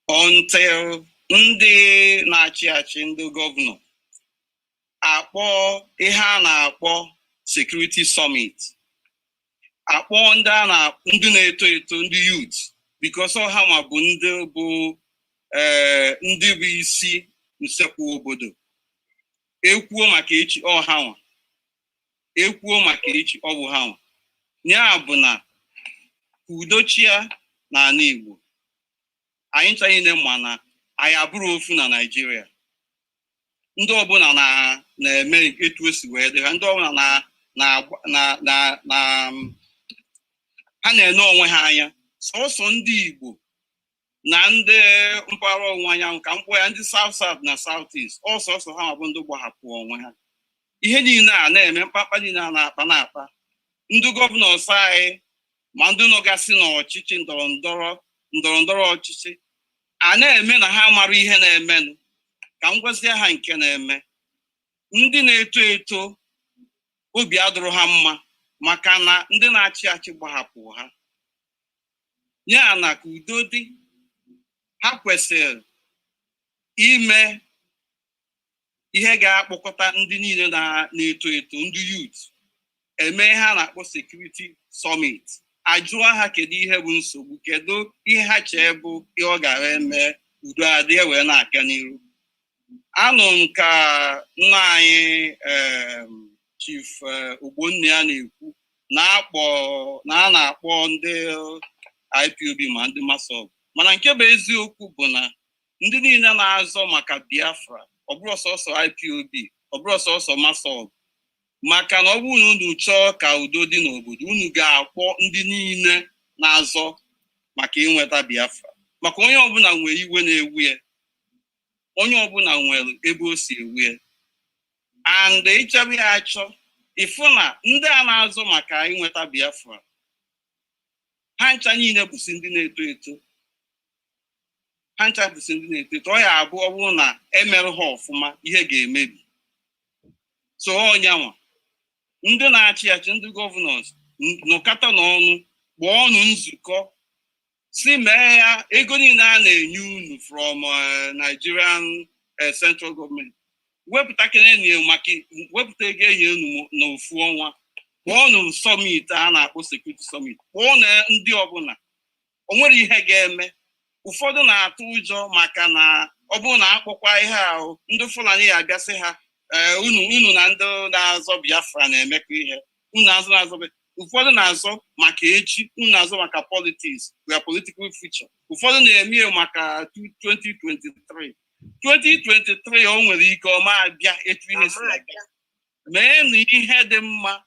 Until ndị na-achị achị, ndị gọvanọ, akpọ ihe a na-akpọ security summit, akpọ ndị a na ndị na-eto eto, ndị youth, because ha ma bụ ndị bụ ndị bụ isi nsekwu obodo. Ekwuo maka echi, ọ ha nwa. Ekwuo maka echi, ọ bụ ha nwa. Ya bụ na udo chia n'ala Igbo, anyị ncha niile ma na anyị abụrụ ofu na Naịjirịa. Ndị ọbụla na-eme etu o si wee dị ha, ndị ọbụla na na na na na ha na-ene onwe ha anya. Sọsọ ndị Igbo Na ndị mpaghara ọwụwa anyanwụ, ka m kpọọ ya ndị South South na South East, ọsọsọ ha bụ ndị gbahapụ onwe ha. Ihe niile a na-eme, mkpakpa niile a na-akpa na-akpa ndị governors anyị, ma ndị nọgasị n'ọchịchị ndọrọ ndọrọ ọchịchị, a na-eme na ha mara ihe na-emenụ. Ka m gwazie ha nke na-eme, ndị na-eto eto, obi adụrụ ha mma maka na ndị na-achị achị gbahapụ ha. Ya na ka udo dị, ha kwesịrị ime ihe ga-akpọkọta ndị niile na-eto eto, ndị youth, eme ihe a na-akpọ security summit. Ajụọ ha kedu ihe bụ nsogbu, kedu ihe ha chee bụ ihe ọ gara eme udo adịghị wee na-aga n'iru. Anụ m ka nna anyị, Chief Ogbonna ya na-ekwu na-akpọ na a na-akpọ ndị IPOB ma ndị MASSOB, mana nke bụ eziokwu bụ na ndị niile na-azọ maka Biafra, ọ bụrụ sọsọ IPOB, ọ bụrụ sọsọ MASSOB, maka na ọ bụrụ na unu chọọ ka udo dị n'obodo, unu ga-akpọ ndị niile na-azọ maka inweta Biafra, maka onye ọbụla nwere iwe na-ewu ya, onye ọbụla nwere ebe o si ewu ya. And ịchọba ya achọ, ịfụ na ndị a na-azọ maka inweta Biafra, ha ncha niile bụsi ndị na-eto eto, ha ncha bụsi ndị na-eto eto. Ọ ya abụ, ọ bụrụ na emerụ ha ọfụma, ihe ga-emebi. So ọnyanwa ndị na-achị achị, ndị governors, nọkọta n'ọnụ, kpọọ ọnụ nzukọ, si mee ya. Ego niile a na-enye unu from Nigerian central government, wepụta kenenye maka wepụta ego enye unu n'ofu ọnwa, kpọọ ọnụ summit a na-akpọ security summit, kpọọ na ndị ọbụla. O nwere ihe ga-eme. Ụfọdụ na-atụ ụjọ maka na ọ bụrụ na akpọkwa ihe ahụ, ndị Fulani ya abịasị ha, ee, unu na ndị na-azọ Biafra na-emekọ ihe unu na-azọ na-azọ. Ụfọdụ na-azọ maka echi, unu na-azọ maka politics, their political future. Ụfọdụ na-eme ya maka 2023. 2023, o nwere ike ọma abịa etu ihe si aga. Mee na ihe dị mma,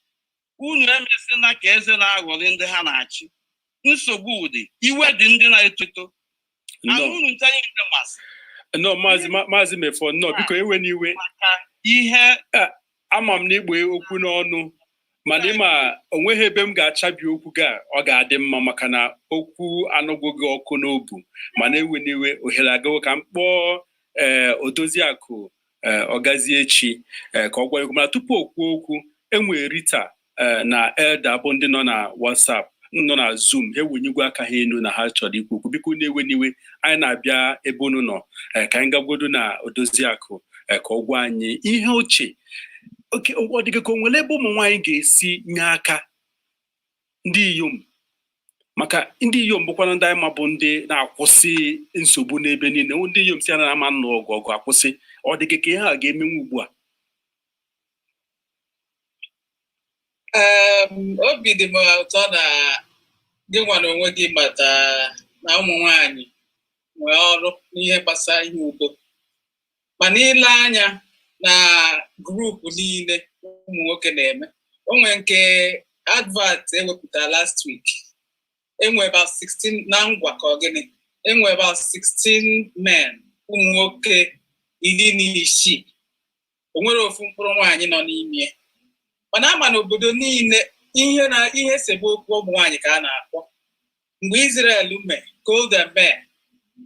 unu emesịna ka eze na-aghọrị ndị ha na-achị. Nsogbu dị, iwe dị ndị na-eto eto. Nnọọ. Unu ncha niile masị. Nnọọ, Maazị Mefọ, nnọọ, biko ewe n'iwe. Maka ihe Ama m na igbe okwu n'ọnụ, mana ịma onweghị ebe m ga-achabi okwu ga ọ ga-adị mma, maka na okwu anụgụ gị ọkụ n'obu. Mana ewe n'iwe, ohere agawo ka m kpọọ ee Odoziakụ, ee Ọgazie-Echi, ee ka ọ gwa okwu. Mana tupu o kwuo okwu, enwere Rita ee na Elda bụ ndị nọ na WhatsApp, nọ na Zoom, ha ewenyegwo aka ha elu na ha chọrọ ikwu okwu. Biko, na-ewe n'iwe, anyị na-abịa ebe unu nọ. Ee, ka anyị gagodo na Odoziakụ, ee ka ọ gwa anyị ihe ochie oke ọ dịghị ka o nwere ebe ụmụ nwaanyị ga-esi nye aka, ndị inyom, maka ndị inyom bụkwana ndị anyị ma bụ ndị na-akwụsị nsogbu n'ebe niile. Ndị inyom si na ama nnụ ọgụ, ọgụ akwụsị. Ọ dịghị ka ihe a ga-emenwu ugbu a? Obi dị m ụtọ na gị nwa na onwe gị mata na ụmụ nwanyị nwee ọrụ n'ihe gbasara ihe udo. Mana ile anya na group niile ụmụ nwoke na-eme, o nwere nke advert ewepụtara last week, enwe about 16 na ngwa ka ọ gịnị, enwe about 16 men, ụmụ nwoke 16, o nwere ofu mkpụrụ nwaanyị nọ n'ime ya. Mana ama na obodo niile, ihe na ihe esebe okwu, ụmụ nwaanyị ka a na-akpọ. Mgbe Israel mee, Golda Meir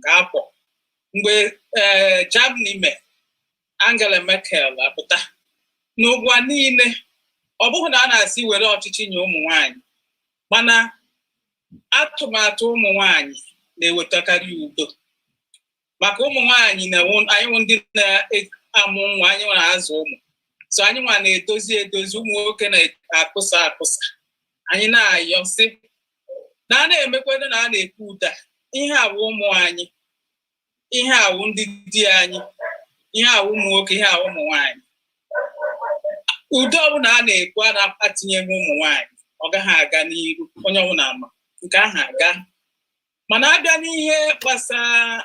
ka akpọ. Mgbe ee Germany mee, Angela Merkel apụta. N'ụwa niile, ọ bụghị na a na-asị were ọchịchị nye ụmụ nwanyị, mana atụmatụ ụmụ nwanyị na-ewetakarị udo, maka ụmụ nwanyị na anyị wụ ndị na-amụ nwa, anyị na-azụ ụmụ, so anyị nwa na-edozi edozi. Ụmụ nwoke na-akụsa akụsa. Anyị na-ayọ sị na a na-emekwanụ na a na-ekwu ụda ihe awụ ụmụ anyị, ihe awụ ndị di anyị, ihe awụ ụmụ nwoke, ihe awụ ụmụ nwanyị. Udo ọbụla a na-ekwu a na-atinyeghị ụmụ nwanyị, ọ gaghị aga n'iru. Onye ọbụla ma nke ahụ aga. Mana abịa n'ihe gbasara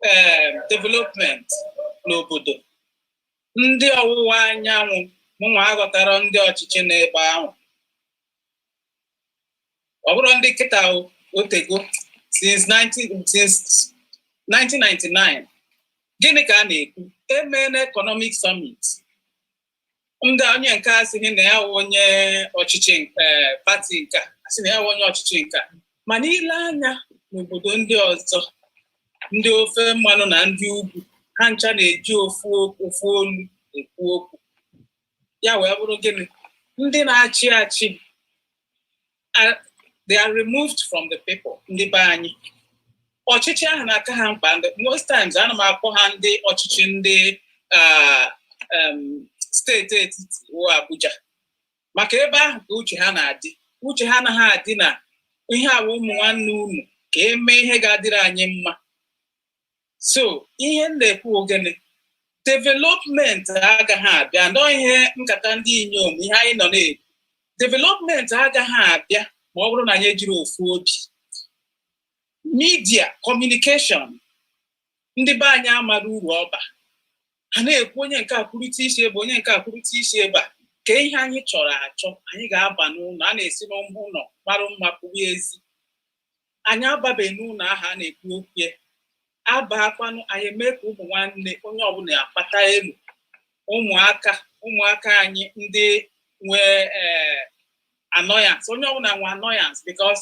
ee development n'obodo ndị ọwụwa anyanwụ, mụnwa aghọtara ndị ọchịchị n'ebe ahụ. Ọ bụrụ ndị kịta, otego since Since 1999, gịnị ka a na-ekwu? Emeela economic summit. Ndị onye nke asịghị na ya wụ onye ọchịchị party nke a, asị na ya wụ onye ọchịchị nke a. Mana ile anya n'obodo ndị ọzọ, ndị ofe mmanụ na ndị ugwu, ha ncha na-eji ofu ofu olu ekwu okwu. Ya wee bụrụ gịnị? Ndị na-achị achị, they are removed from the people. Ndị be anyị, ọchịchị ahụ na-aka ha mkpa. Most times ana m akpọ ha ndị ọchịchị ndị steeti etiti wụ Abuja, maka ebe ahụ ka uche ha na-adị. Uche ha anaghị adị na ihe awa ụmụ nwanne unu ka emee ihe ga-adịrị anyị mma. So ihe m na-ekwu, ogene development agaghị abịa nọ. Ihe nkata ndị inyom, ihe anyị nọ na-ekwu, development agaghị abịa ma ọ bụrụ na anyị ejiri ofu obi. Media communication, ndị be anyị amara uru ọba. Ha na-ekwu, onye nke akwurịta isi ebe, onye nke akwurịta isi ebe a, ka ihe anyị chọrọ achọ. Anyị ga-aba n'ụlọ a na-esi n'ụmụ ụlọ mara mma pụrụ ezi. Anyị ababeghị n'ụlọ ahụ a na-ekwu okwu ya. Abakwanụ, anyị eme ka ụmụ nwanne, onye ọbụla akpata elu. Ụmụaka anyị ndị nwee ee annoyance, onye ọbụla nwe annoyance, because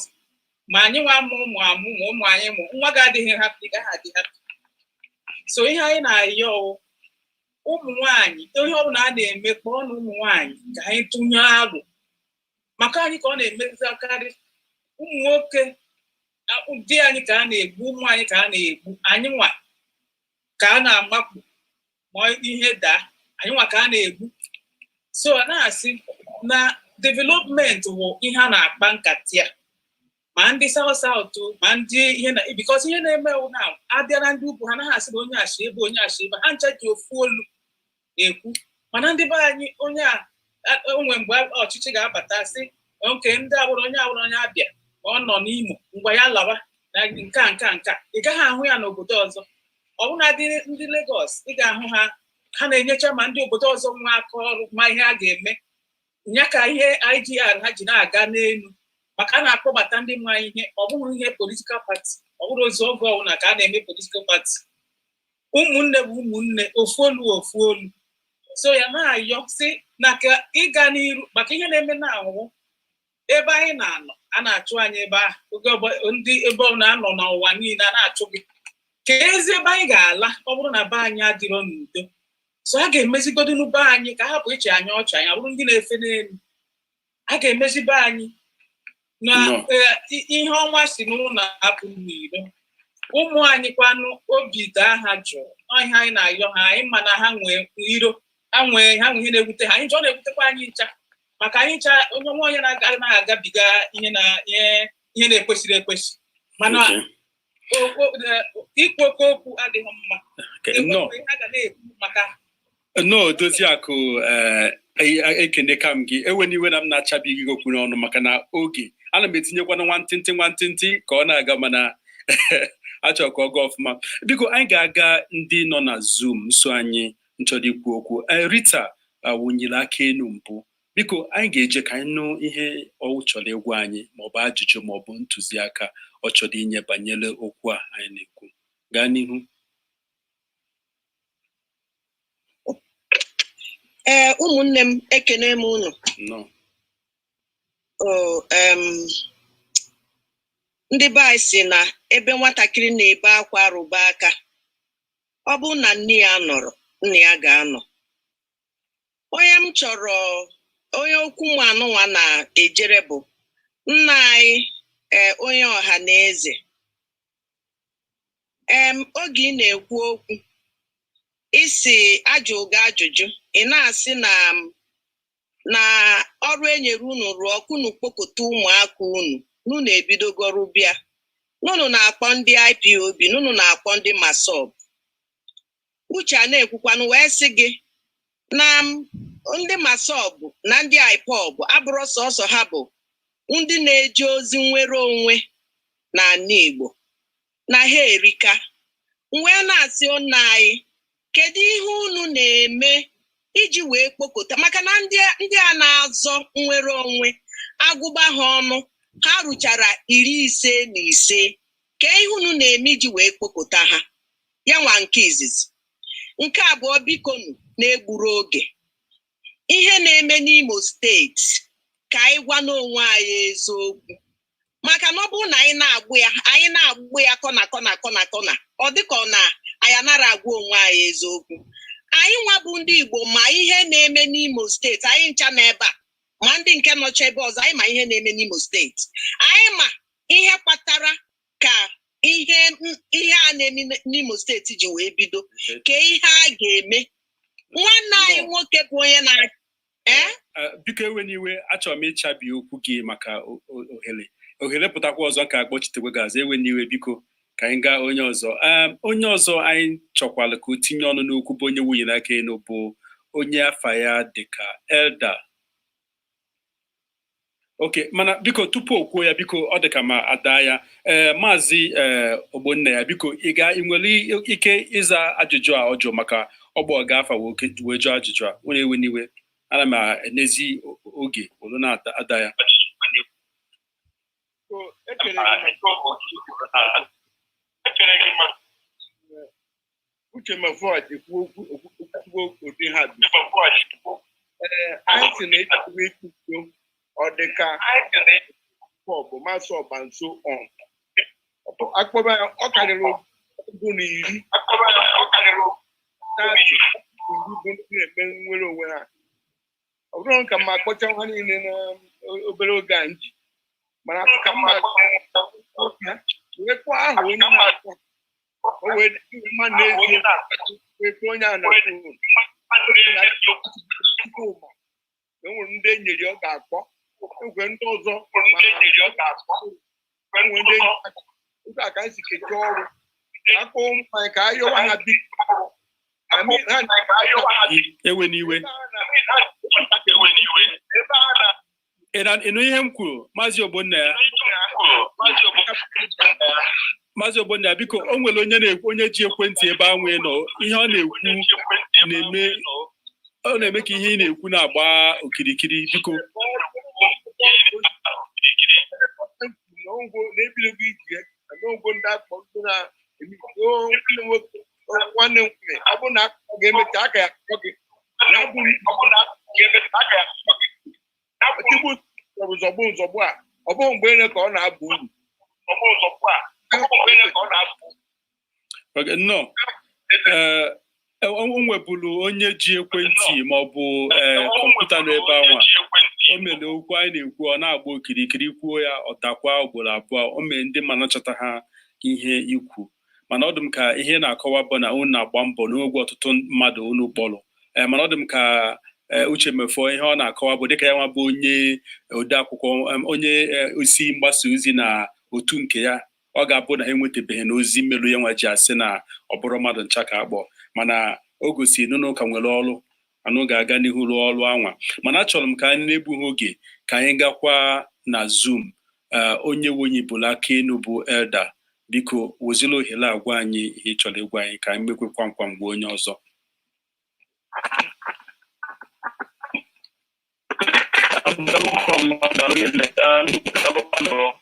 ma anyị nwa amụ ụmụ amụ, ma ụmụ anyị mụ nwa gị adịghị happy, gaghị adị happy. So ihe anyị na-ayọ, ụmụ nwanyị, ihe ọbụla a na-eme, kpọọ na ụmụ nwanyị ka anyị tụnye aro maka anyị, ka ọ na-emezikarị ụmụ nwoke. Di anyị ka a na-egbu, ụmụ anyị ka a na-egbu, anyị nwa ka a na-amakpu ma ihe daa, anyị nwa ka a na-egbu. So a na-asị na development wụ ihe a na-akpa nkata ya, ma ndị South South, ma ndị ihe na, because ihe na-eme na abịa na ndị ugwu, ha naghị asị na onye achị ebe, onye achị ebe. Ha ncha ji ofu olu ekwu. Mana ndị be anyị, onye a onwe mgbe ọchịchị ga-abata, sị nke ndị agbụrụ, onye agbụrụ, onye abịa ma ọ nọ n'Imo, ngwa ya lawa na nke a, nke a, nke a. Ị gaghị ahụ ya n'obodo ọzọ. Ọbụna dị ndị Lagos, ị ga-ahụ ha, ha na-enyecha ma ndị obodo ọzọ nwe aka ọrụ, ma ihe a ga-eme nya ka ihe IGR ha ji na-aga n'elu, maka a na-akpọbata ndị ma ihe. Ọ bụghị ihe political party, ọ bụrụ ozi oge ọbụla ka a na-eme political party. Ụmụnne bụ ụmụnne, ofu olu, ofu olu. So ya na-ayọ si na ka ịga n'iru, maka ihe na-eme na ahụhụ ebe anyị na-anọ, a na-achụ anyị ebe ahụ. Oge ndị ebe ọ na-anọ n'ụwa niile a na-achụ gị, ka ezi ebe anyị ga-ala ọ bụrụ na be anyị adịrọ n'udo. So a ga-emezigodinu be anyị ka hapụ ịchị anyị ọchị, anyị abụrụ ndị na-efe n'elu. A ga-emezi be anyị na ihe ọnwa si n'ụlọ apụ n'iro. Ụmụ anyị kwanụ, obi daa ha jụrụ ọhịa. Anyị na-ayọ ha, anyị ma na ha nwee iro, ha nwee ihe na-ewute ha. Anyị ncha, ọ na-ewutekwa anyị ncha, maka anyị ncha, onye nwa, onye na-agabiga ihe na ihe na-ekwesịrị ekwesị. Mana ikwu oke okwu adịghị mma. A ga na-ekwu maka Nnọọ, Odoziakụ, ekene ka m gị. Ewe n'iwe na m na-achabighị gị okwu n'ọnụ, maka na oge ana m etinyekwana nwantịntị nwantịntị ka ọ na-aga, mana achọrọ ka ọ gaa ọfụma. Biko, anyị ga-aga ndị nọ na Zoom nso anyị nchọrọ ikwu okwu. Rita wụnyere aka elu mbụ. Biko, anyị ga-eje ka anyị nụ ihe ọ chọrọ ịgwa anyị, maọbụ ajụjụ maọbụ ntụziaka ọ chọrọ inye banyere okwu a anyị na-ekwu. Gaa n'ihu. Ee, ụmụnne m, ekene m unu. Nnọọ. O ndị be anyị si na ebe nwatakịrị na-ebe akwa rụba aka, ọ bụrụ na nne ya nọrọ, nna ya ga-anọ. Onye m chọrọ, onye okwu m anụnwa na-ejere bụ nna anyị, ee, onye ọha na eze. Oge ị na-ekwu okwu, isi ajụ gị ajụjụ, ị na-asị na ọrụ e nyere unu rụọ, ka unu kpokọta ụmụaka unu, n'unu ebidogoro bịa n'unu na-akpọ ndị IPOB, n'unu na-akpọ ndị MASSOB. Uche a na-ekwukwanụ wee sị gị na ndị MASSOB na ndị IPOB abụrụ sọsọ ha bụ ndị na-eje ozi nwere onwe n'ala Igbo, na ha erika. Wee na-asị nna anyị, kedu ihe unu na-eme iji wee kpokọta, maka na ndị a na-azọ nwere onwe, agụba ha ọnụ, ha rụchara 55. Ka ihe unu na-eme iji wee kpokọta ha? Ya nwa nke izizi. Nke abụọ, bikonu, na-egburu oge, ihe na-eme n'Imo Steeti, ka anyị gwa n'onwe anyị eziokwu, maka na ọ bụrụ na anyị na-agbụ ya, anyị na-agbụ ya kọna kọna kọna kọna, ọ dịka ọ na anyị anara agwa onwe anyị eziokwu. Anyị nwa bụ ndị Igbo ma ihe na-eme n'Imo Steeti. Anyị ncha n'ebe a, ma ndị nke nọcha ebe ọzọ, anyị ma ihe na-eme n'Imo Steeti. Anyị ma ihe kpatara ka ihe a na-eme n'Imo Steeti ji wee bido, ka ihe a ga-eme. Nwanne anyị nwoke bụ onye na ee. Biko, ewe n'iwe, achọrọ m ịchabi okwu gị maka ohere pụtakwa ọzọ ka akpọchitekwe gị azụ. Ewe n'iwe, biko, ka anyị gaa onye ọzọ. Onye ọzọ anyị chọkwala ka o tinye ọnụ n'okwu bụ onye nwunye n'aka elu, bụ onye afa ya dịka Elder. Ok, mana biko, tupu o kwuo ya, biko, ọ dịka ma ada ya. Ee, Maazị ee Ogbonna ya, biko, ị ga ị nwere ike ịza ajụjụ a ọ jụrụ, maka ọgbọ ga-afa wee jụọ ajụjụ a. Onye ewe n'iwe, ana m enezi oge olu na-ada ya. So, ekele gị ma Uche Mefor ji kwuo okwu okwuo ụdị ha bi. Ee, anyị si na echekwa ikwu udo, ọ dị ka bụ masị ọbanso on akpọba ya, ọ karịrị 20 30 ndị bụ ndị na-eme nnwere onwe ha. Ọ bụrụ ka mma akpọcha ha niile na obere oge a nji, mana ka mma wee kpọọ aha onye na-akpọ, o wee dị mma n'ezie, wee kpọọ onye a na phone na Chukwuma. E nwere ndị enyere ọ ga-akpọ, enwere ndị ọzọ, ma enwere ndị enyi otu a ka anyị si kechaa ọrụ, ka akpọ ụmụ anyị ka ayọwa ha, biko. Ewe n'iwe. Ị nụ ihe m kwuru, Maazị Ogbonna ya? Maazị Ogbonna ya, biko, o nwere onye na-ekwu, onye ji ekwentị ebe ahụ ị nọ. Ihe ọ na-ekwu na-eme, ọ na-eme ka ihe ị na-ekwu na-agba okirikiri, biko. N'ogo na-ebidogo ije na n'ogo ndị akpọ ndị na-eme nwanne nwoke, nwanne m nwanyị, ọ bụrụ na aka ga-emecha aka ya akpọ gị ya bụ Tigbu zọgbụ zọgbụ nzọgbụ a, ọ bụghị mgbe ele ka ọ na-aba uru. Ok, nnọọ. Ee, o nwebulu onye ji ekwentị ma ọ bụ ee kọmputa nọ ebe anwa. O mere okwu anyị na-ekwu, ọ na-agba okirikiri. Kwuo ya, ọ dakwa ugboro abụọ. O mere ndị ma nachọta ha ihe ikwu, mana ọ dị m ka ihe na-akọwa bụ na unu na-agba mbọ n'ogwe ọtụtụ mmadụ unu kpọrọ. Ee, mana ọ dị m ka ee, Uche Mefor, ihe ọ na-akọwa bụ dịka ya nwa bụ onye ode akwụkwọ, onye isi mgbasa ozi na otu nke ya, ọ ga-abụ na ha enwetabeghị n'ozi mmelu ya nwa ji asị na ọ bụrụ mmadụ ncha ka akpọ. Mana o gosiri n'ụlọ ụka nwere ọrụ anụ ga-aga n'ihu rụọ ọrụ anwa. Mana achọrọ m ka anyị na-egbughị oge ka anyị gakwa na Zoom. Onye wenyibụla aka enu bụ Elder. Biko, wezila ohere a gwa anyị ihe ị chọrọ ịgwa anyị, ka anyị mekwe kwam kwam gwa onye ọzọ. Nnọọ.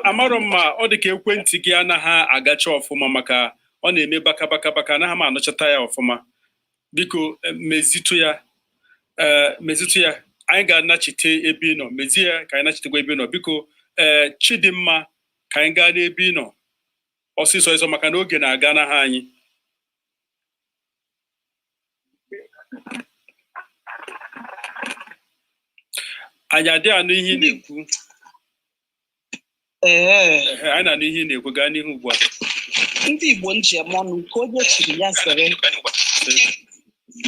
Amarọ m ma ọ dị ka ekwentị gị anaghị agacha ọfụma, maka ọ na-eme baka baka baka, anaghị m anụchata ya ọfụma. Biko, mezitụ ya, ee, mezitụ ya. Anyị ga-anachite ebe ị nọ. Mezie ya ka anyị nachitekwa ebe ị nọ, biko. Ee, Chidimma, ka anyị gaa n'ebe ị nọ ọsịsọ ọsọ, maka na oge na-aga n'aha anyị. Anyị adịghị anụ ihe ị na-ekwu. Ee. Ehe, anyị na-anụ ihe ị na-ekwu. Gaa n'ihu ugbu a. Ndị Igbo njem ọnụ, nke onye chiri ya zere.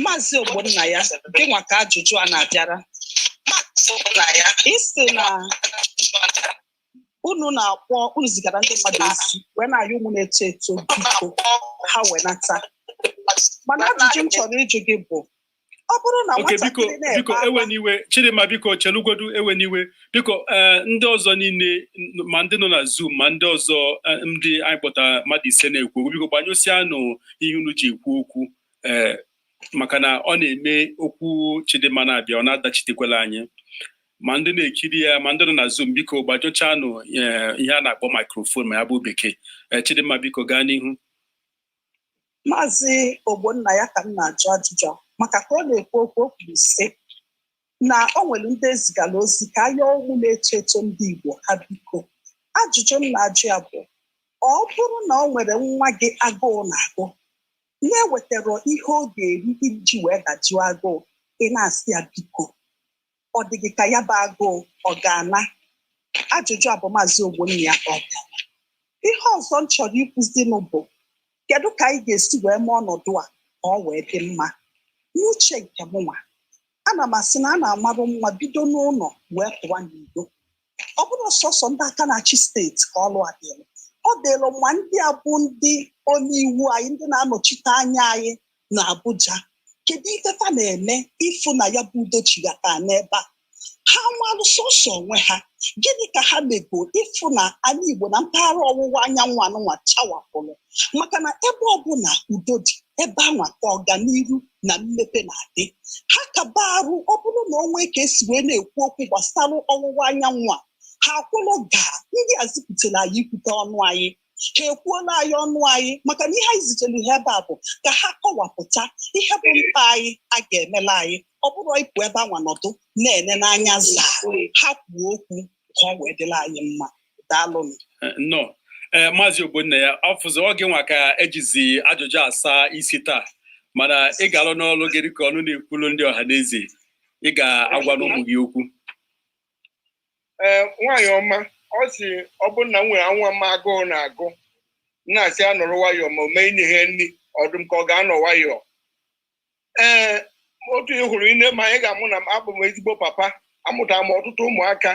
Maazị Ogbonna ya, gịnwa ka ajụjụ a na-abịara. Isi na unu na-akpọ, unu zigara ndị mmadụ ozi wee na-ayọ ụmụ na-eto eto, biko ha wenata. Mana ajụjụ m chọrọ ịjụ gị bụ, ọ bụrụ na Ok, biko. nwatakịrị na-ebe Biko, akwa ewe n'iwe, Chidimma, biko chelugodu. Ewe n'iwe, biko. Ee, ndị ọzọ niile, ma ndị nọ na Zoom, ma ndị ọzọ, ndị anyị kpọtara, mmadụ 5 na-ekwu okwu, biko, gbanyụsịanụ ihe unu ji ekwu okwu. Ee, maka na ọ na-eme okwu Chidimma na-abịa, ọ na-adachitekwala anyị, ma ndị na-ekiri ya, ma ndị nọ na Zoom. Biko gbajochanụ ihe a na-akpọ microphone, ma ya bụ bekee. Chidimma, biko gaa n'ihu. Maazị Ogbonna ya ka m na-ajụ ajụjụ a, maka ka ọ na-ekwu okwu, o kwuru sị na o nwere ndị ezigara ozi ka ayọọ ụmụ na-eto eto ndị Igbo ha biko. Ajụjụ m na-ajụ ya bụ, ọ bụrụ na o nwere nwa gị agụụ na-agụ, na-ewetara ihe ọ ga-eri iji wee dajụọ agụụ, ị na-asị ya biko, ọ dị gị ka ya bụ agụụ ọ ga-ana? Ajụjụ a bụ Maazị Ogbonna ya ka ọ bịara. Ihe ọzọ m chọrọ ikwuzinụ bụ, kedu ka anyị ga-esi wee mee ọnọdụ a ka ọ wee dị mma? N'uche nke m nwa, ana m asị na a na-amarụ mma bido n'ụlọ wee pụwa n'udo. Ọ bụrụ sọsọ ndị aka na-achị steeti ka ọlụ a dịrị, ọ dịrị ma ndị a bụ ndị omeiwu anyị, ndị na-anọchite anya anyị na Abuja. Kedu ife fa na-eme ịfụ na ya bụ udo chighata n'ebe a? Ha malụ sọsọ onwe ha. Gịnị ka ha mego ịfụ na ala Igbo na mpaghara ọwụwa anyanwụ anụnwa chawapụrụ? Maka na ebe ọbụla udo dị, ebe anwa ka ọganiru na mmepe na-adị. Ha kaba arụ, ọ bụrụ na o nwee ka esi wee na-ekwu okwu gbasara ọwụwa anyanwụ a, ha akwụrụ gaa. Ndị a zipụtara anyị ikwute ọnụ anyị, ha ekwuola anyị ọnụ anyị, maka na ihe anyị zitere ha ebe a bụ ka ha kọwapụta ihe bụ mkpa anyị a ga-emela anyị. Ọ bụrụ ịpụ ebe anwa nọdụ na-ene n'anya zaa, ha kwuo okwu ka ọ wee dịrị anyị mma. Daalụnụ. Nnọọ. Ee, Maazị Ogbonna ya ọfụzụ ọ gị nwa ka ejizi ajụjụ asa isi taa, mana ị ga-alụ n'ọlụ gị dịka ọnụ na-ekwulu ndị ọha na eze. Ị ga-agwa n'ụmụ gị okwu. Ee, nwaanyị ọma, ọ sị ọ bụrụ na m nwere anwa m agụụ na-agụ, m na-asị ya nọrọ nwayọọ, ma o mee inye ha nri ọdụm ka ọ ga-anọ nwayọọ. Ee, otu ị hụrụ ine ma anyị ga-amụ na abụ m ezigbo papa, amụtara m ọtụtụ ụmụaka,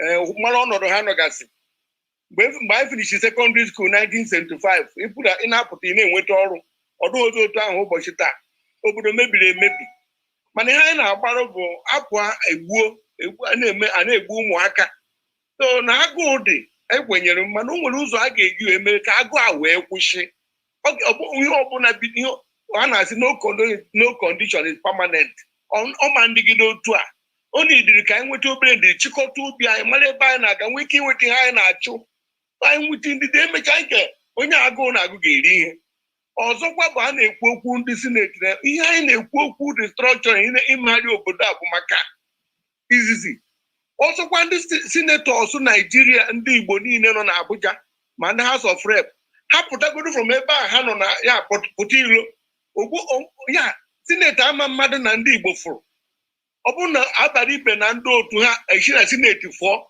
ee, mara ọnọdụ ha nọgasị. Mgbe anyị finish secondary school 1975, ịpụta, ị na-apụta, ị na-enweta ọrụ. Ọdụ otu otu ahụ ụbọchị taa, obodo mebiri emebi, mana ihe anyị na-agbarụ bụ apụ egbuo egbu a na-eme, a na-egbu ụmụaka. So na agụụ dị, ekwenyere m, mana o nwere ụzọ a ga-eji wee mee ka agụụ a wee kwụsị. Ọ bụ ihe ọbụla ihe a na-asị no condition is permanent. Ọ ma ndịgide otu a, ọ na-ediri ka anyị nweta obere ndidi, chịkọta obi anyị, mara ebe anyị na-aga, nwee ike inweta ihe anyị na-achụ. Anyị nweta ndidi, emechaa nke onye agụụ na-agụ ga-eri ihe. Ọzọkwa bụ, a na-ekwu okwu ndị senate na ihe anyị na-ekwu okwu restructuring, imegharị obodo a, bụ maka izizi. Ọzọkwa, ndị senators Naijiria, ndị Igbo niile nọ n'Abuja, ma ndị House of Rep, ha pụtagodo from ebe a ha nọ na ya pụta ilo ogbu ya senate ama mmadụ na ndị Igbo fụrụ. Ọ bụrụ na abalị ibe na ndị otu ha esi na senate fụọ,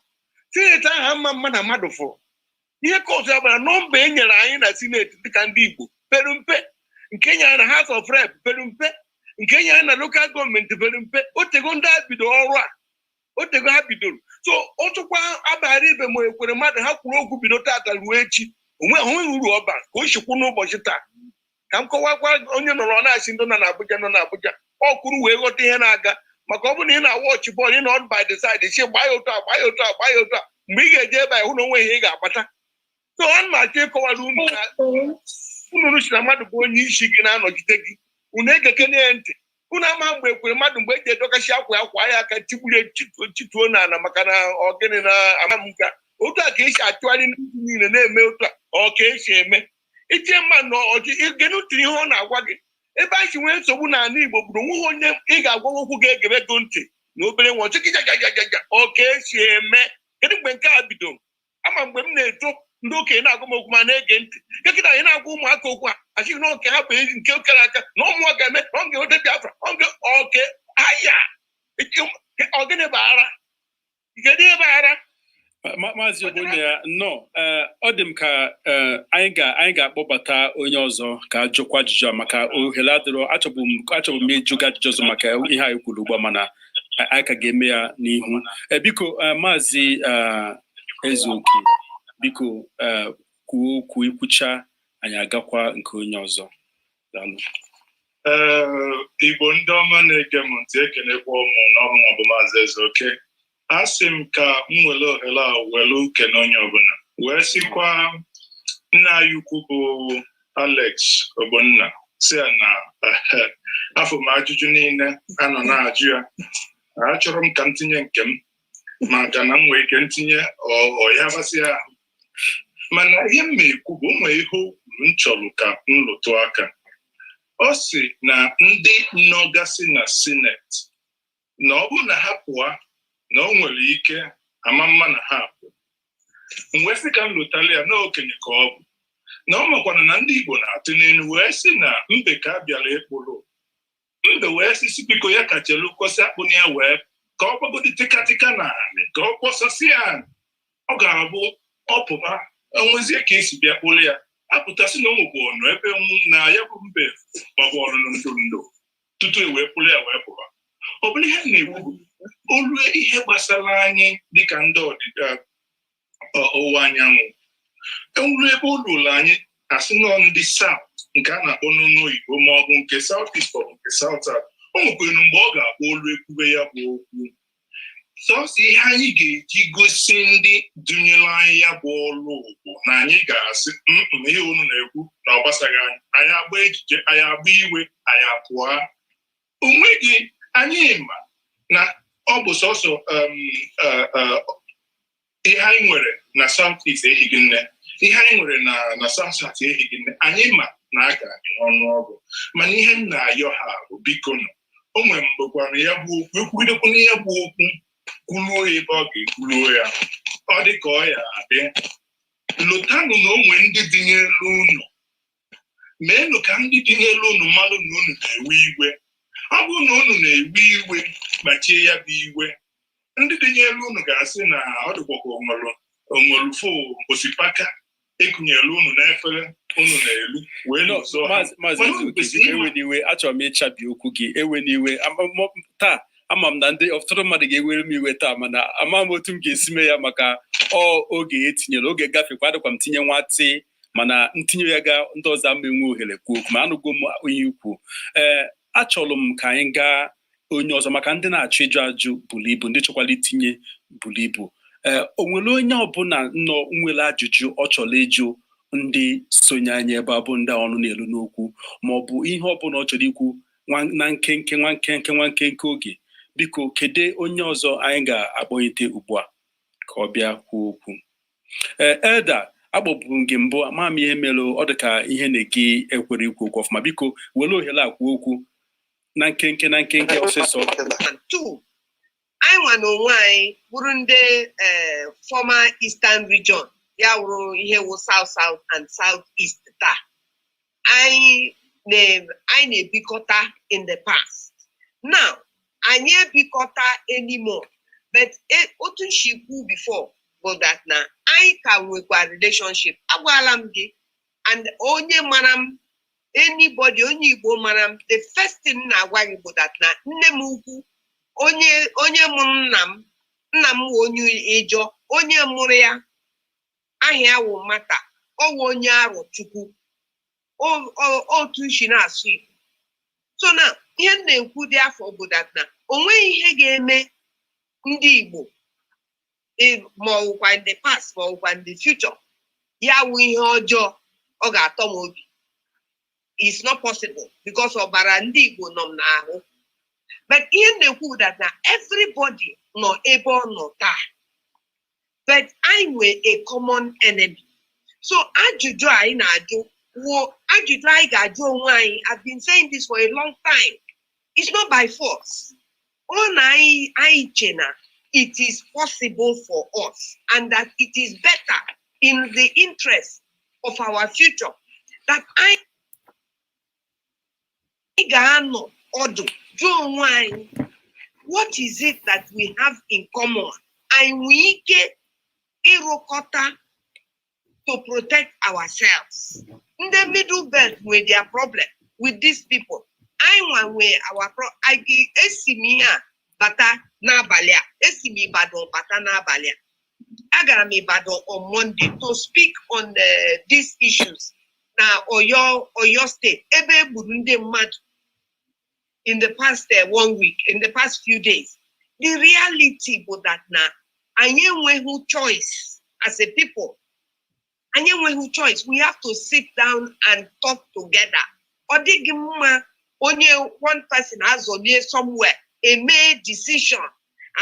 senate ahụ ama mma na mmadụ fụrụ ihe ka ọzọ ya gbara. Nọmba e nyere anyị na senate dịka ndị Igbo pere mpe, nke e nyere na House of Rep pere mpe, nke e nyere na local government pere mpe. Otego ndị a bido ọrụ a, otego ha bidoro. So ọtụkwa abalị ibe ma ekwere mmadụ ha kwuru okwu bido tata ruo echi, onwe onweghị uru ọ bara ka o sikwu n'ụbọchị taa. Ka m kọwakwa, onye nọrọ na-achị, ndị nọ n'Abuja nọ n'Abuja, ọ kwuru wee ghọta ihe na-aga, maka ọ bụrụ na ị na-awatch bọọlụ, ị nọ by the side si gbaa ya otu a, gbaa ya otu a, gbaa ya otu a, mgbe ị ga-eje ebe a hụ na onwe ihe ị ga-agbata. So ana m achọ ịkọwara unu na unu si na mmadụ bụ onye isi gị na-anọchite gị, unu egekene ya ntị. Unu ama mgbe ekwere mmadụ mgbe eji edọkachi akwa ya, kwa ya aka, tigburu ya, chituo chituo n'ala, maka na ọ gịnị na ama m nka. Otu a ka esi achụgharị ndị niile na-eme, otu a ọ ka esi eme itinye mmadụ na ọchị. Igenu ntị ihe ọ na-agwa gị. Ebe anyị si nwee nsogbu n'ala Igbo bụrụ onweghị onye ị ga-agwa okwu ga-egebe gị ntị na obere nwa ọchị jajajajaja. Ọ ka esi eme. Kedu mgbe nke a bidoro? Ama mgbe m na-eto, ndị okenye na-agwa m okwu ma na-ege ntị. Nkịta anyị na-agwa ụmụaka okwu a, achịghị na oke ha bụ ezi nke okere aka na ụmụaka ga-eme na ọ ga-enweta Biafra, ọ ga oke aya. Ọ gịnị bụ ara? Kedu ihe bụ ara? Maazị Ogbonna, nnọọ. Ee, ọ dị m ka anyị ga-akpọbata onye ọzọ ka a jụkwa ajụjụ a, maka ohere adịrọ. Achọbụ m ịjụ gị ajụjụ ọzọ maka ihe anyị kwuru ugbu a, mana anyị ka ga-eme ya n'ihu. Biko, Maazị Ezeoke, biko, kwuo okwu. Ikwucha, anyị agakwa nke onye ọzọ. Daalụ. Ee, Igbo ndị ọma na-ege m ntị, ekenekwa ụmụ n'ọmụnwa bụ Maazị Ezeoke. A sị m ka m were ohere a were kene onye ọbụla, wee sịkwa nna anyị ukwu bụ Alex Ogbonna. Si ya na afọ m ajụjụ niile a nọ na-ajụ ya, achọrọ m ka m tinye nke m, maka na m nwee ike ntinye ọ ya basị ya ahụ. Mana ihe m na-ekwu bụ, o nwere ihe o kwuru m chọrọ ka m lụtụ aka. Ọ sị na ndị nọgasị na Senate, na ọ bụrụ na ha pụọ, na o nwere ike ama mma na ha apụ. M wee sị ka m lụtara ya na okenye ka ọ bụ, na ọ makwana na ndị Igbo na-atụ n'elu wee sị na mbe ka a bịara ịkpụrụ mbe, wee sị sị biko, ya ka chelu kwụsị akpụ na ya, wee ka ọ gbagodi tịkatịka na anị, ka ọ kpọsasị ya. Ọ ga-abụ ọ pụba, enwezie ka esi bịa kpụrụ ya apụtasị na o nwekwa ọnụ ebe na ya bụ mbe gbagwọrụ ndo ndo tutu e wee kpụrụ ya wee pụba. Ọ bụrụ ihe m na-ekwu bụ, olu ihe gbasara anyị dịka ndị ọdịda ọwụwa anyanwụ, enwuru ebe ụlọ anyị asị nọ ndị South, nke a na-akpọ n'ọnụ oyibo, ma ọ bụ nke South East, ọ bụ nke South South, o nwekwara mgbe ọ ga-akpọ olu ekwube ya bụ okwu. Sọsọ ihe anyị ga-eji gosi ndị dunyere anyị ya bụ ọlụ bụ na anyị ga-asị mm, ihe unu na-ekwu na ọ gbasaghị anyị. Anyị agba ejije, anyị agba iwe, anyị apụọ onwe gị. Anyị ma na ọ bụ sọsọ ihe anyị nwere na South East ehighị nne, ihe anyị nwere na South South ehighị nne. Anyị ma na a ga-adị n'ọnụọgụ, mana ihe m na-ayọ ha bụ, biko nọ, o nwere mgbekwana ya bụ okwu ekwugidekwana ya bụ okwu, kwuluo ya ebe ọ ga-ekwuluo ya, ọ dị ka ọ ya adị. Lụtanụ na onwe ndị dị n'elu unu, meenụ ka ndị dị n'elu unu mmalụ na unu na-ewe iwe. Ọ bụrụ na unu na-ewe iwe, kpachie ya bụ iwe, ndị dị n'elu unu ga-asị na ọ dịkwa ka onwere onwere osikapa ekunyere unu n'efere unu na-elu wee lụso ha. Maazị Mana unu Ezeoke, kwesịrị biko, ịma. ewe n'iwe, achọrọ m ịchabi okwu gị. Ewe n'iwe. Taa ama m na ndị ọtụtụ mmadụ ga-ewere m iwe taa, mana ama m otu m ga-esi mee ya, maka ọ oge etinyere oge gafekwa, adịkwa m tinye nwa tị, mana ntinye ya ga ndị ọzọ ama enwe ohere kwuo okwu. Ma anụgo m onye ikwu. Ee, achọrọ m ka anyị gaa onye ọzọ, maka ndị na-achọ ịjụ ajụ buru ibu, ndị chọkwara itinye buru ibu. Ee, o nwere onye ọbụla nọ nwere ajụjụ ọ chọrọ ịjụ ndị sonye anyị ebe a, bụ ndị ọnụ na-elu n'okwu, ma ọ bụ ihe ọbụla ọ chọrọ ikwu na nkenke, nwa nkenke, nwa nkenke oge? Biko, kedu onye ọzọ anyị ga-akpọlite ugbu a ka ọ bịa kwuo okwu? Ee, Elda, akpọburu m gị mbụ, ama m ihe mere ọ dị ka ihe na-gị ekwere ikwu okwu ọfụma. Biko, were ohere a kwuo okwu na nkenke, na nkenke, ọsịsọ. Two, anyị nwa na onwe anyị bụrụ ndị former Eastern Region, ya wụrụ ihe wụ South South and South East taa, anyị na-ebikọta in the past. Now anyị ebikọta anymore, but otu nshi kwu before bụ that na anyị ka nwekwa relationship. Agwala m gị, and onye mara m, anybody onye Igbo mara m, the first thing m na-agwa gị bụ that na nne m ukwu, onye mụrụ nna m, nna m wụ onye Ijọ, onye mụrụ ya aha ya wụ Mata, ọ wụ onye Arọchukwu. Otu nshi na-asụ Igbo. So na ihe m na-ekwu dị afọ bụ that na o nweghị ihe ga-eme ndị Igbo, ma ọ wụkwa in the past, ma ọ wụkwa in the future, ya wụ ihe ọjọọ ọ ga-atọ m obi. It's not possible, because ọbara ndị Igbo nọ m n'ahụ. But ihe m na-ekwu bụ that na everybody nọ ebe ọ nọ taa, but anyị nwee a common enemy. So ajụjụ anyị na-ajụ wụ ajụjụ anyị ga-ajụ onwe anyị. I've been saying this for a long time: it's not by force. Ọ na anyị che na it is possible for us and that it is better in the interest of our future that anyị ga-anọ ọdụ jụọ onwe anyị, what is it that we have in common anyị nwee ike ịrụkọta to protect ourselves? Ndị Middle Belt nwere their problem with these people. Anyị nwa nwee our pro. Anyị esi m ihe a bata n'abalị a, esi m Ibadan bata n'abalị a. Agara m Ibadan on Monday to speak on these issues na Oyo State, ebe e gburu ndị mmadụ in the past one week, in the past few days. The reality bụ that na anyị enweghị choice as a people. Anyị enweghị choice. We have to sit down and talk together. Ọ dịghị mma onye one person azọlie somewhere eme decision,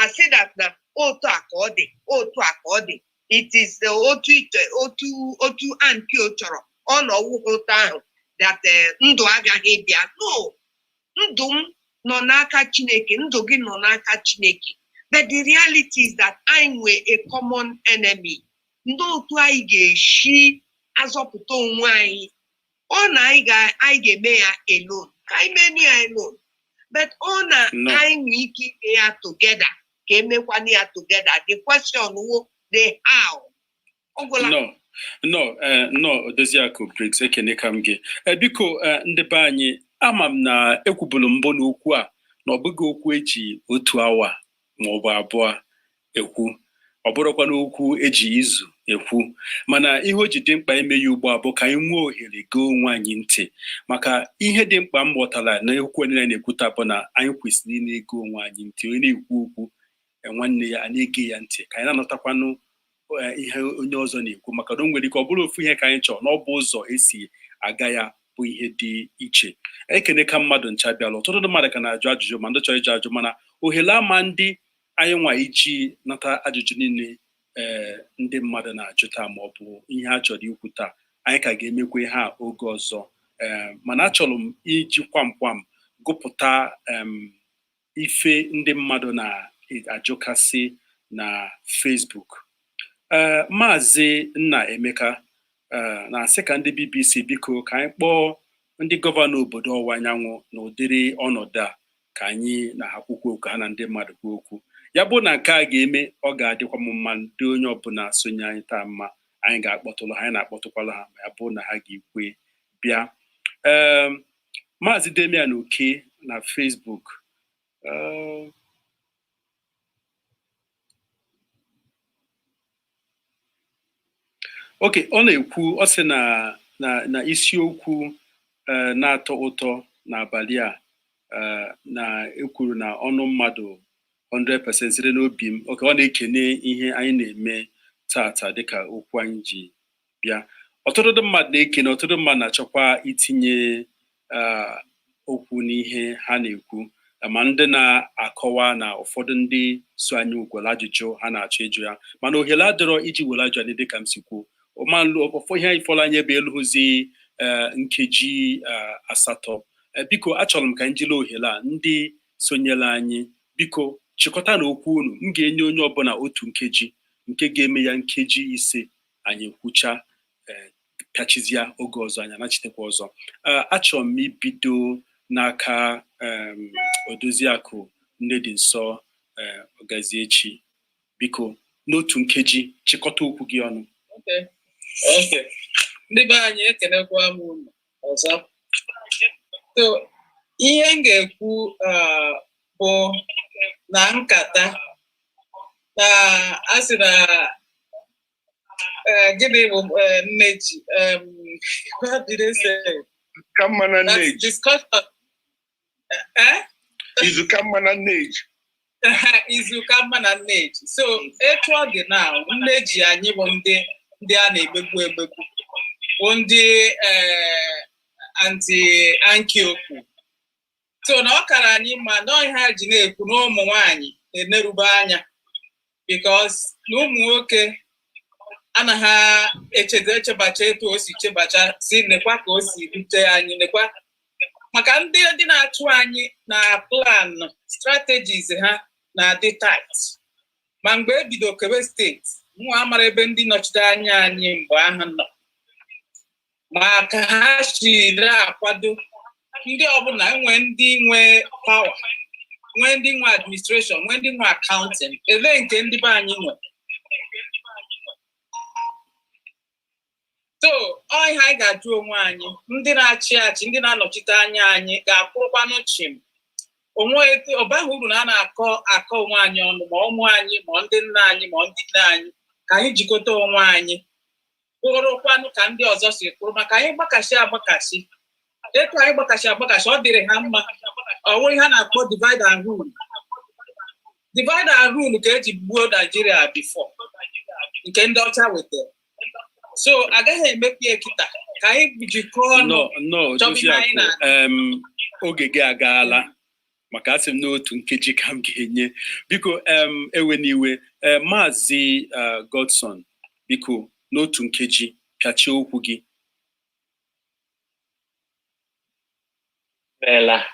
asị that na otu a ka ọ dị, otu a ka ọ dị. It is otu ite otu otu ankio chọrọ ọ nọ ọwụghị ụtọ ahụ that ndụ agaghị bịa. No, ndụ m nọ n'aka Chineke, ndụ gị nọ n'aka Chineke. But the reality is that anyị nwe a common enemy. Ndị otu anyị ga-esi azọpụta onwe anyị, ọ na anyị ga-eme ya alone, ka anyị mee ya alone, but ọ na No. anyị nwee ike ime ya together, ka emekwana ya together. The question wo the how. Ọ gwụla. No, Odoziakụ Briggs, ekene ka m gị. Biko, ndị be anyị, ama m na ekwubulu mbụ n'okwu a na ọ bụghị okwu eji otu awa ma ọ bụ abụọ ekwu, ọ bụrụkwa n'okwu eji izu ekwu, mana ihe o ji dị mkpa ime ya ugbu a bụ ka anyị nwee ohere gee onwe anyị ntị, maka ihe dị mkpa m ghọtara na okwu niile na-ekwu taa bụ na anyị kwesịrị ị na-ege onwe anyị ntị. Onye na-ekwu okwu, nwanne ya a na-ege ya ntị, ka anyị na-anọtakwanụ ihe onye ọzọ na-ekwu, maka na o nwere ike ọ bụrụ ofu ihe ka anyị chọrọ, na ọ bụ ụzọ esi aga ya bụ ihe dị iche. Ekene ka mmadụ ncha bịala. Ọtụtụ ndị mmadụ ka na-ajụ ajụjụ, ma ndị chọrọ ịjụ ajụ, mana ohere ama ndị anyị nwa iji nata ajụjụ niile ndị mmadụ na-ajụ taa ma ọ bụ ihe a chọrọ ikwu taa. Anyị ka ga-emekwa ihe a oge ọzọ, mana achọrọ m iji kwam kwam gụpụta ife ndị mmadụ na-ajụkasị na Facebook. Maazị Nna Emeka na-asị ka ndị BBC biko ka anyị kpọọ ndị gọvanọ obodo ọwụwa anyanwụ na ụdịrị ọnọdụ a, ka anyị na ha kwukwu okwu, ha na ndị mmadụ kwuo okwu. Ya bụ na nke a ga-eme, ọ ga-adịkwa m mma, ndị onye ọbụla sonye anyị taa mma. Anyị ga-akpọtụrụ ha, anyị na-akpọtụkwala ha, ma ya bụ na ha ga-ekwe bịa. Ee, Maazị Damian Oke na Facebook, oke ọ na-ekwu, ọ sị na isiokwu na-atọ ụtọ n'abalị a, na ekwuru na ọnụ mmadụ 100% site n'obi m. Oke ọ na-ekene ihe anyị na-eme tata dịka okwu anyị ji bịa. Ọtụtụ ndị mmadụ na-ekene, ọtụtụ mmadụ na-achọkwa itinye okwu n'ihe ha na-ekwu, ma ndị na-akọwa na ụfọdụ ndị so anyị gwere ajụjụ ha na-achọ ịjụ ya, mana ohere adịrọ iji were ajụ anyị. Dịka m si kwuo, ọfọ ihe anyị fọrọ anyị ebe elughụzi nkeji 8. Biko, achọrọ m ka m jiri ohere a, ndị sonyere anyị, biko chịkọta na okwu unu. M ga-enye onye ọbụla otu nkeji, nke ga-eme ya nkeji 5. Anyị ekwucha, pịachizie, oge ọzọ anyị anachitekwa ọzọ. Achọrọ m ibido n'aka Odoziakụ Nnedị Nsọ Ọgaziechi. Biko, n'otu nkeji, chịkọta okwu gị ọnụ. Okay. Ndị be anyị, ekenekwa m unu ọzọ. So ihe m ga-ekwu bụ na nkata na a sị na gịnị bụ nne ji, what did they say? Ka mma na That's nne ji. Discussion. Eh? Izu ka mma na nne ji. Izu ka mma na nne ji. So etu ọ dị na nne ji, anyị bụ ndị a na-emegbu emegbu, bụ ndị anti anki okwu. So na ọ kara anyị mma na ihe ha ji na-ekwu na ụmụ nwanyị na-enerube anya, because na ụmụ nwoke anaghị echedo echebacha etu o si chebacha si nekwa ka o si rute anyị, nekwa maka ndị na-achụ anyị na plan strategies ha na-adị tight. Ma mgbe ebido kewe steeti, mụ amara ebe ndị nọchite anya anyị mgbe ahụ nọ, ma ka ha si na-akwado ndị ọbụla nwee, ndị nwe power, nwee ndị nwe administration, nwee ndị nwe accounting, ele nke ndị be anyị nwe. So ọ ihe anyị ga-ajụ onwe anyị: ndị na-achị achị, ndị na-anọchite anya anyị, ga-akwụrụkwanụ chịm onwe? Ọ baghị uru na a na-akọ akọ onwe anyị ọnụ, ma ụmụ anyị, ma ndị nna anyị, ma ndị nne anyị. Ka anyị jikọta onwe anyị, kwụrụkwanụ ka ndị ọzọ si kwụrụ, maka anyị gbakasị agbakasị etu anyị gbakasị agbakasị, ọ dịrị ha mma. Ọ nwere ihe a na-akpọ divide and rule. Divide and rule ka eji gbuo Naijiria before nke ndị ọcha wetara, so agaghị emekwa ya kịta. Ka anyị jikọọ ọnụ Nnọọ, nnọọ. Chọba ihe anyị Odoziakụ. na-achọ. Oge gị agaala, maka asị m n'otu nkeji ka m ga-enye. Biko, ewe n'iwe. Maazị Godson, biko, n'otu nkeji, pịachie okwu gị. Bella.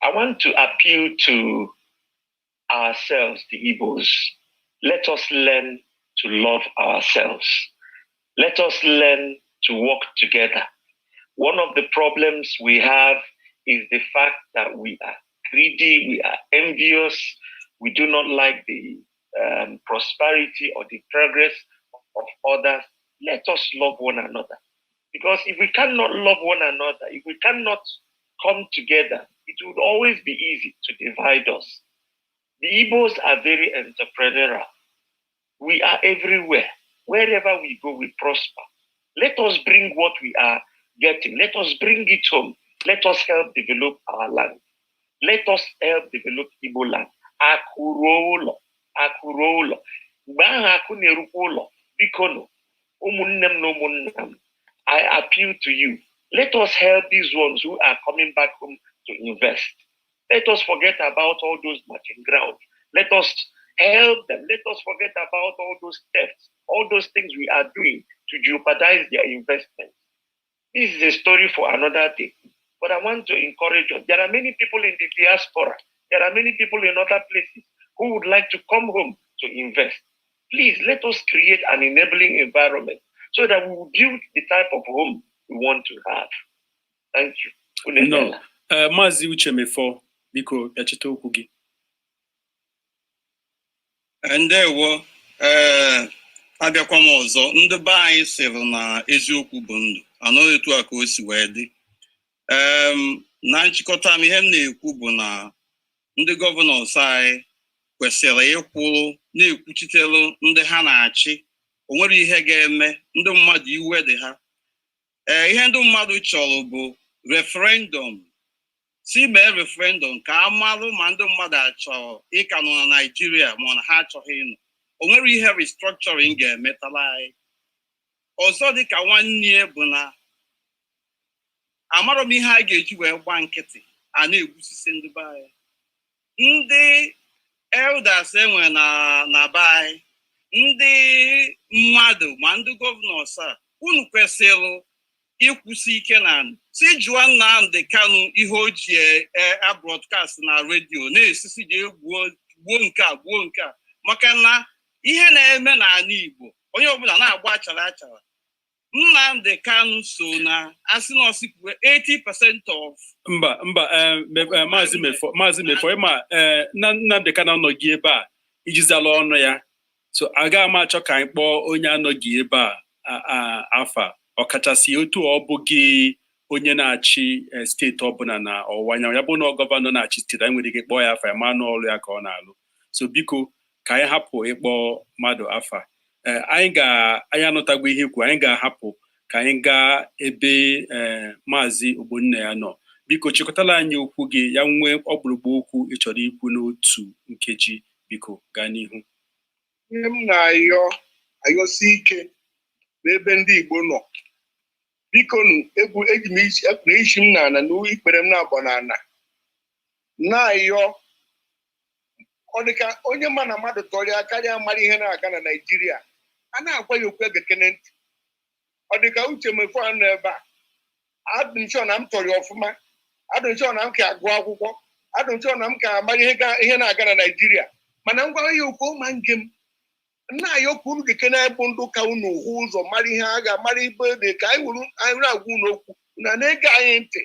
I want to appeal to ourselves, the Igbos. Let us learn to love ourselves. Let us learn to work together. One of the problems we have is the fact that we are greedy, we are envious, we do not like the prosperity or the progress of others. Let us love one another. Because if we cannot love one another, if we cannot come together, it would always be easy to divide us. The Igbos are very entrepreneurial. We are everywhere. Wherever we go, we prosper. Let us bring what we are getting. Let us bring it home. Let us help develop our land. Let us help develop Igbo land. Akụ ruo ụlọ, akụ ruo ụlọ. Mgbe ahụ akụ na-erukwa ụlọ, biko nụ, ụmụnne m na ụmụnna m, I appeal to you. Let us help these ones who are coming back home to invest. Let us forget about all those matching ground. Let us help them. Let us forget about all those thefts, all those things we are doing to jeopardize their investment. This is a story for another day. But I want to encourage you. There are many people in the diaspora. There are many people in other places who would like to come home to invest. Please let us create an enabling environment so that we will build the type of home we want to have. Thank you. Nnọọ. Maazị Uche Mefọ, biko, bịachite okwu gị. Ndewo. Ee, abịakwa m ọzọ. Ndị be anyị sịrị na eziokwu bụ ndụ. Anọghị etu a ka o si wee dị. Na nchịkọta m, ihe m na-ekwu bụ na ndị governors anyị kwesịrị ịkwụrụ na-ekwuchitelu ndị ha na-achị. O nwere ihe ga-eme ndị mmadụ iwe dị ha. Ee, ihe ndị mmadụ chọrọ bụ referendum. Si mee referendum ka a marụ ma ndị mmadụ achọrọ ịka nọ na Naịjirịa ma ọ na ha achọghị ịnọ. O nwere ihe restructuring ga-emetara anyị ọzọ. Dịka nwanne ya bụ na amarọ m ihe a ga-eji wee gba nkịtị a na-egbusisi ndị be anyị. Ndị elders enwe na be anyị, ndị mmadụ ma ndị governors a, unu kwesịrị ịkwụsị ike na si jụọ Nnamdi Kanu ihe o ji a broadcast na redio na-esisi ji gbuo gbuo nke a, gbuo nke a, maka na ihe na-eme n'ala Igbo, onye ọbụla na-agba achara achara. Nnamdi Kanu so na asị na ọsịkwuwe 80% of Mba, mba, Maazị Mefọ, Maazị Mefọ, ịma Nnamdi Kanu anọghị ebe a iji zala ọnụ ya, so agaghị m achọ ka anyị kpọọ onye anọghị ebe a afa, ọkachasị otu ọ bụghị onye na-achị steeti ọbụla na ọwụwa anyanwụ. Ya bụ na governor na-achị steeti, anyị nwere ike kpọọ ya afa ya, ma n'ọrụ ya ka ọ na-alụ. So biko, ka anyị hapụ ịkpọ mmadụ afa. Anyị ga anyị anụtagwo ihe ikwu. Anyị ga-ahapụ ka anyị gaa ebe Maazị Ogbonna ya nọ. Biko, chịkọtala anyị okwu gị, ya nwee ọkpụrụkpụ okwu ị chọrọ ikwu n'otu nkeji. Biko, gaa n'ihu. Ihe m na-ayọ ayọsi ike n'ebe ndị Igbo nọ, biko nụ, egwu eji m isi na isi m n'ala na ikpere m na-abọ n'ala na-ayọ. Ọ dịka onye ma na mmadụ tọrịa karịa mara ihe na-aga na Naịjirịa, a na-agwa ya okwu egekene ntị. Ọ dịka Uche Mefo a nọ ebe a, adị m sure na m tọrọ ọfụma, adị m sure na m ka agụ akwụkwọ, adị m sure na m ka amara ihe ihe na-aga na Naịjirịa, mana ngwa ya okwu ma nge m nna anyị okwu unu ga-ekene bụ ndị ụka, unu hụ ụzọ mara ihe a ga-amara ibe dị ka anyị wuru anyị na-agwa unu okwu na na-ege anyị ntị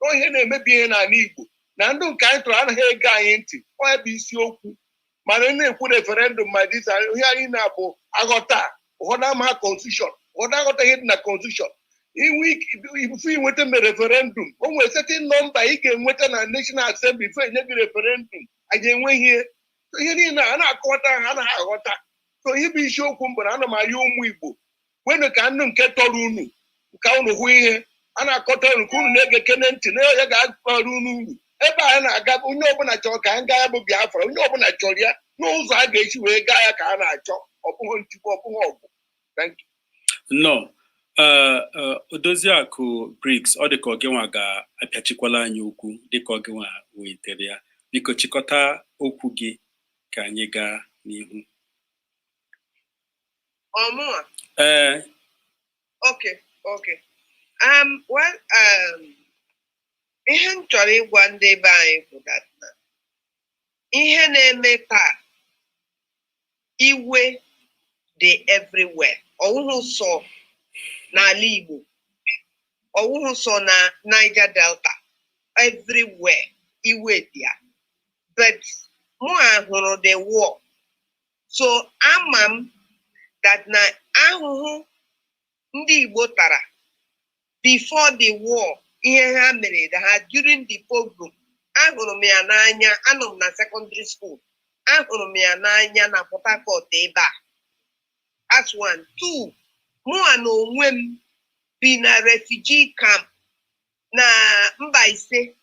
na ihe na-emebi ihe n'ala Igbo na ndụ nke anyị tụrụ anaghị ege anyị ntị. Ọ ya bụ isiokwu. Mana ị na-ekwu referendum, ma dịsa ihe anyị na-abụ aghọta, ụfọdụ ama constitution, ụfọdụ aghọta ihe dị na constitution. Inwe ife inweta me referendum, o nwere certain number ị ga-enweta na National Assembly ife enye gị referendum. Anyị enweghị ihe. Ihe niile a na-akọwata, ha anaghị aghọta. So ihe bụ isiokwu m bụ na ana m ayọ ụmụ Igbo, kwenụ ka ndụ nke tọrọ unu ka unu hụ ihe a na-akọta unu, ka unu na-ege kene ntị na ya ga-abara unu uru. Ebe a na-aga, onye ọbụla chọrọ ka anyị gaa ya bụ Biafra. Onye ọbụla chọrọ ya n'ụzọ a ga-esi wee gaa ya ka a na-achọ. Ọ bụghị nchukwu, ọ bụghị ọgụ. Thank you. Nnọọ. Ee, ee, Odoziakụ Briggs, ọ dị ka ọgịnwa ga-apịachikwala anyị okwu dịka ọgịnwa welitere ya. Biko, chịkọta okwu gị ka anyị gaa n'ihu. Ọmụa? Ee. Okay. Well, ihe m chọrọ ịgwa ndị be anyị bụ that na ihe na-eme taa, iwe dị everywhere. Ọwụhụ sọ n'ala Igbo, ọwụhụ sọ na Niger Delta, everywhere iwe dị ya. But mụ hụrụ the war, so ama m that na ahụhụ ndị Igbo tara before the war, ihe ha mere ha during the pogrom, ahụrụ m ya n'anya. Anọ m na secondary school, ahụrụ m ya n'anya na Port Harcourt ebe a. That's one. Two, mụa na onwe m bi na refugee camp na Mbaise.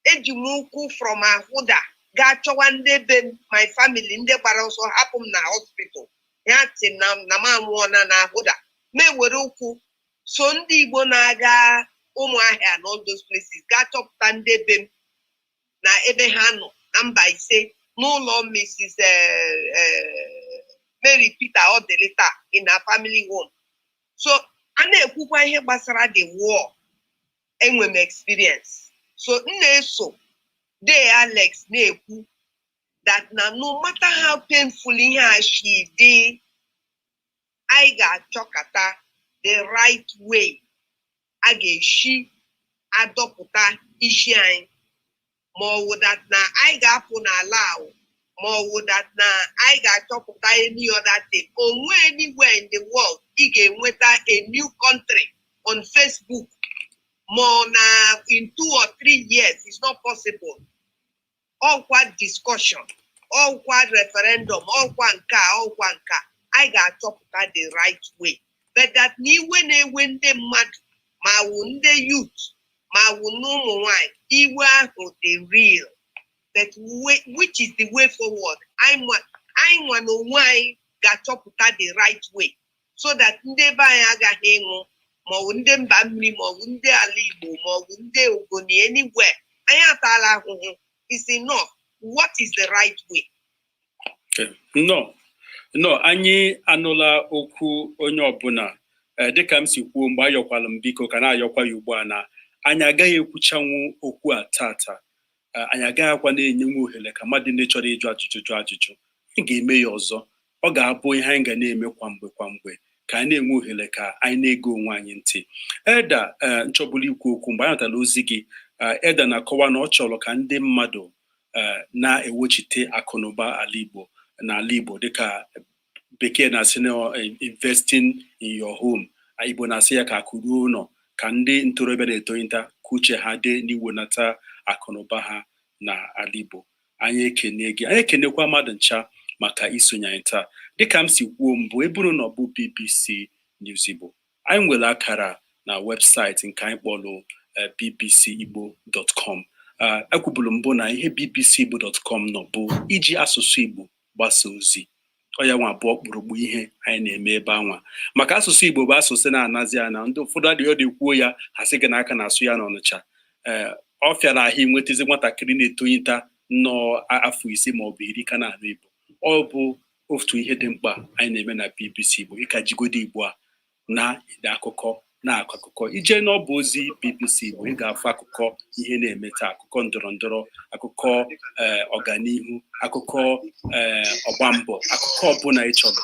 Eji m ụkwụ from Ahụda gaa chọwa ndị be m, my family, ndị gbara ọsọ hapụ m na hospital. Ya sị na m anwụọna na Ahụda. M ewere ụkwụ so ndị Igbo na-aga Ụmụahịa na all those places gaa chọpụta ndị be m na ebe ha nọ na Mbaise, n'ụlọ Mrs. Mary Peter Odelita in her family home. So a na-ekwukwa ihe gbasara the war, enwe m experience. So m na-eso Dee Alex na-ekwu that na no matter how painful ihe a shi dị, anyị ga-achọkata the right way a ga-esi adọpụta isi anyị, ma ọ wụ that na anyị ga-apụ n'ala ahụ, ma ọ wụ that na anyị ga-achọpụta any other thing. Onwe anywhere in the world ị ga-enweta a new country on Facebook ma ọ na in 2 or 3 years. It's not possible. Ọkwa discussion, ọkwa referendum, ọkwa nke a, ọkwa nke a, anyị ga-achọpụta the right way. But that na iwe na-ewe ndị mmadụ, ma wụ ndị youth, ma wụ na ụmụ nwanyị, iwe ahụ dị real, but which is the way forward? Anyị nwa na onwe anyị ga-achọpụta the right way so that ndị be anyị agaghị ịnwụ, maọbụ ndị mba mmiri, maọbụ ndị ala Igbo, maọbụ ndị Ogoni, anywhere. Anyị ataala ahụhụ, is enough. What is the right way? Nnọọ, nnọọ. Anyị anụla okwu onye ọbụla. Dịka m si kwuo mgbe ayọkwala m, biko ka na-ayọkwa ya ugbu a na anyị agaghị ekwuchanwu okwu a tata. Anyị agaghị akwa na-enyenwu ohere ka mmadụ ndị chọrọ ịjụ ajụjụ jụọ ajụjụ. Anyị ga-eme ya ọzọ. Ọ ga-abụ ihe anyị ga na-eme kwa mgbe kwa mgbe, ka anyị na-enwe ohere ka anyị na-ege onwe anyị ntị. Eda, ee, nchọbụla ikwu okwu mgbe anyị natara ozi gị. Eda na-akọwa na ọ chọrọ ka ndị mmadụ na-ewechite akụnụba ala Igbo n'ala Igbo, dịka Bekee na-asị na investing in your home, Igbo na-asị ya ka akụ ruo ụlọ, ka ndị ntorobịa na-etolite ka uche ha dị n'iwenata akụnụba ha na ala Igbo. Anyị ekene gị, anyị ekenekwa mmadụ ncha maka isonye anyị taa. Dịka m si kwuo mbụ, ebe unu nọ bụ BBC News Igbo. Anyị nwere akara na webụsaịtị nke anyị kpọrọ bbcigbo.com. Ekwuburu mbụ na ihe bbcigbo.com nọ bụ iji asụsụ Igbo gbasa ozi. Ọ ya nwa abụọ kpụrụkpụ ihe anyị na-eme ebe anwa, maka asụsụ Igbo bụ asụsụ na-anazi ana. Ndị ụfọdụ adịghị ọdị kwuo ya, ha sị gị n'aka na-asụ ya n'Ọnịcha. Ee, ọ fịara ahụ inwetazi nwatakịrị na-etolite nnọọ afọ 5 maọbụ 10 ka na-anụ Igbo. Ọ bụ otu ihe dị mkpa anyị na-eme na BBC Igbo, ịka jigodo Igbo a na-ede akụkọ, na-akọ akụkọ. Ije n'ọba ozi BBC Igbo, ị ga-afụ akụkọ ihe na-eme taa, akụkọ ndọrọ ndọrọ, akụkọ ee ọganihu, akụkọ ee ọgba mbọ, akụkọ ọbụla ị chọrọ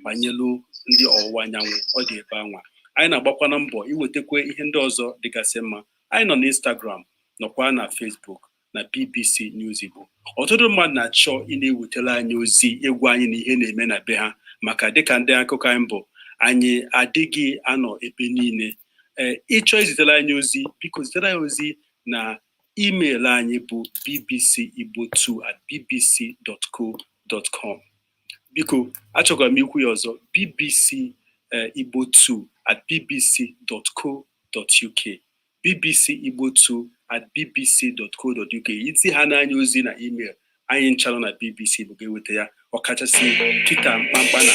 banyelu ndị ọwụwa anyanwụ, ọ dị ebe anwa. Anyị na-agbakwana mbọ iwetakwa ihe ndị ọzọ dịgasị mma. Anyị nọ na Instagram, nọkwa na Facebook na BBC News Igbo. Ọtụtụ mmadụ na-achọ ị na-ewetara anyị ozi, egwu anyị na ihe na-eme na be ha, maka dịka ndị akụkọ anyị bụ, anyị adịghị anọ ebe niile. Ee, ịchọ izitere anyị ozi, biko zitere anyị ozi na email anyị bụ bbcigbo2@bbc.co.com. Biko, achọkwara m ikwu ya ọzọ: bbcigbo2@bbc.co.uk, bbcigbo2@bbc.co.uk. Iti ha n'anya ozi na email anyị nchalụ na BBC bụ ga-eweta ya, ọkachasị kịta mkpamkpa na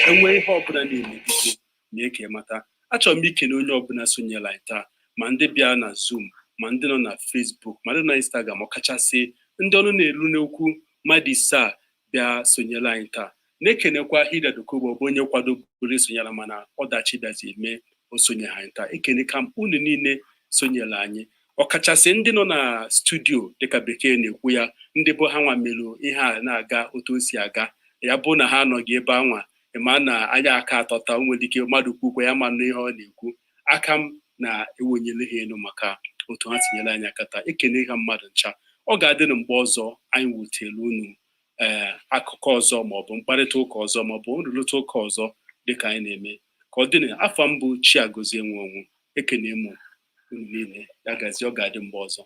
enwe ihe ọbụla na-eme. Biko. Mee ka ị mata. Achọrọ m ikene onye ọbụla sonyere anyị taa, ma ndị bịara na Zoom, ma ndị nọ na Facebook, ma ndị nọ na Instagram, ọkachasị ndị ọnụ na-eru n'okwu, mmadụ ise a bịa sonyere anyị taa. Na-ekenekwa Hilda Dokubo, bụ onye kwadoburu esonyere, mana ọdachi bịazi eme o sonye anyị taa. Ekene ka m unu niile sonyere anyị, ọkachasị ndị nọ na studio, dịka Bekee na-ekwu ya, ndị bụ ha nwa melụ ihe a na-aga otu o si aga. Ya bụ na ha anọghị ebe anwa, ma na anya aka atọta, o nwere ike mmadụ kwukwe ya ma nụ ihe ọ na-ekwu. Aka m na-ewonyere ha elu maka otu ha tinyere anyị aka taa. Ekene ha mmadụ ncha. Ọ ga-adị na mgbe ọzọ anyị wutere unu ee akụkọ ọzọ, maọbụ mkparịta ụka ọzọ, maọbụ nrụrịta ụka ọzọ, dịka anyị na-eme ka ọ dị na afọ mbụ. Chiagozie Nwe Onwu, ekene mụ unu niile. Ya gazie, ọ ga-adị mgbe ọzọ.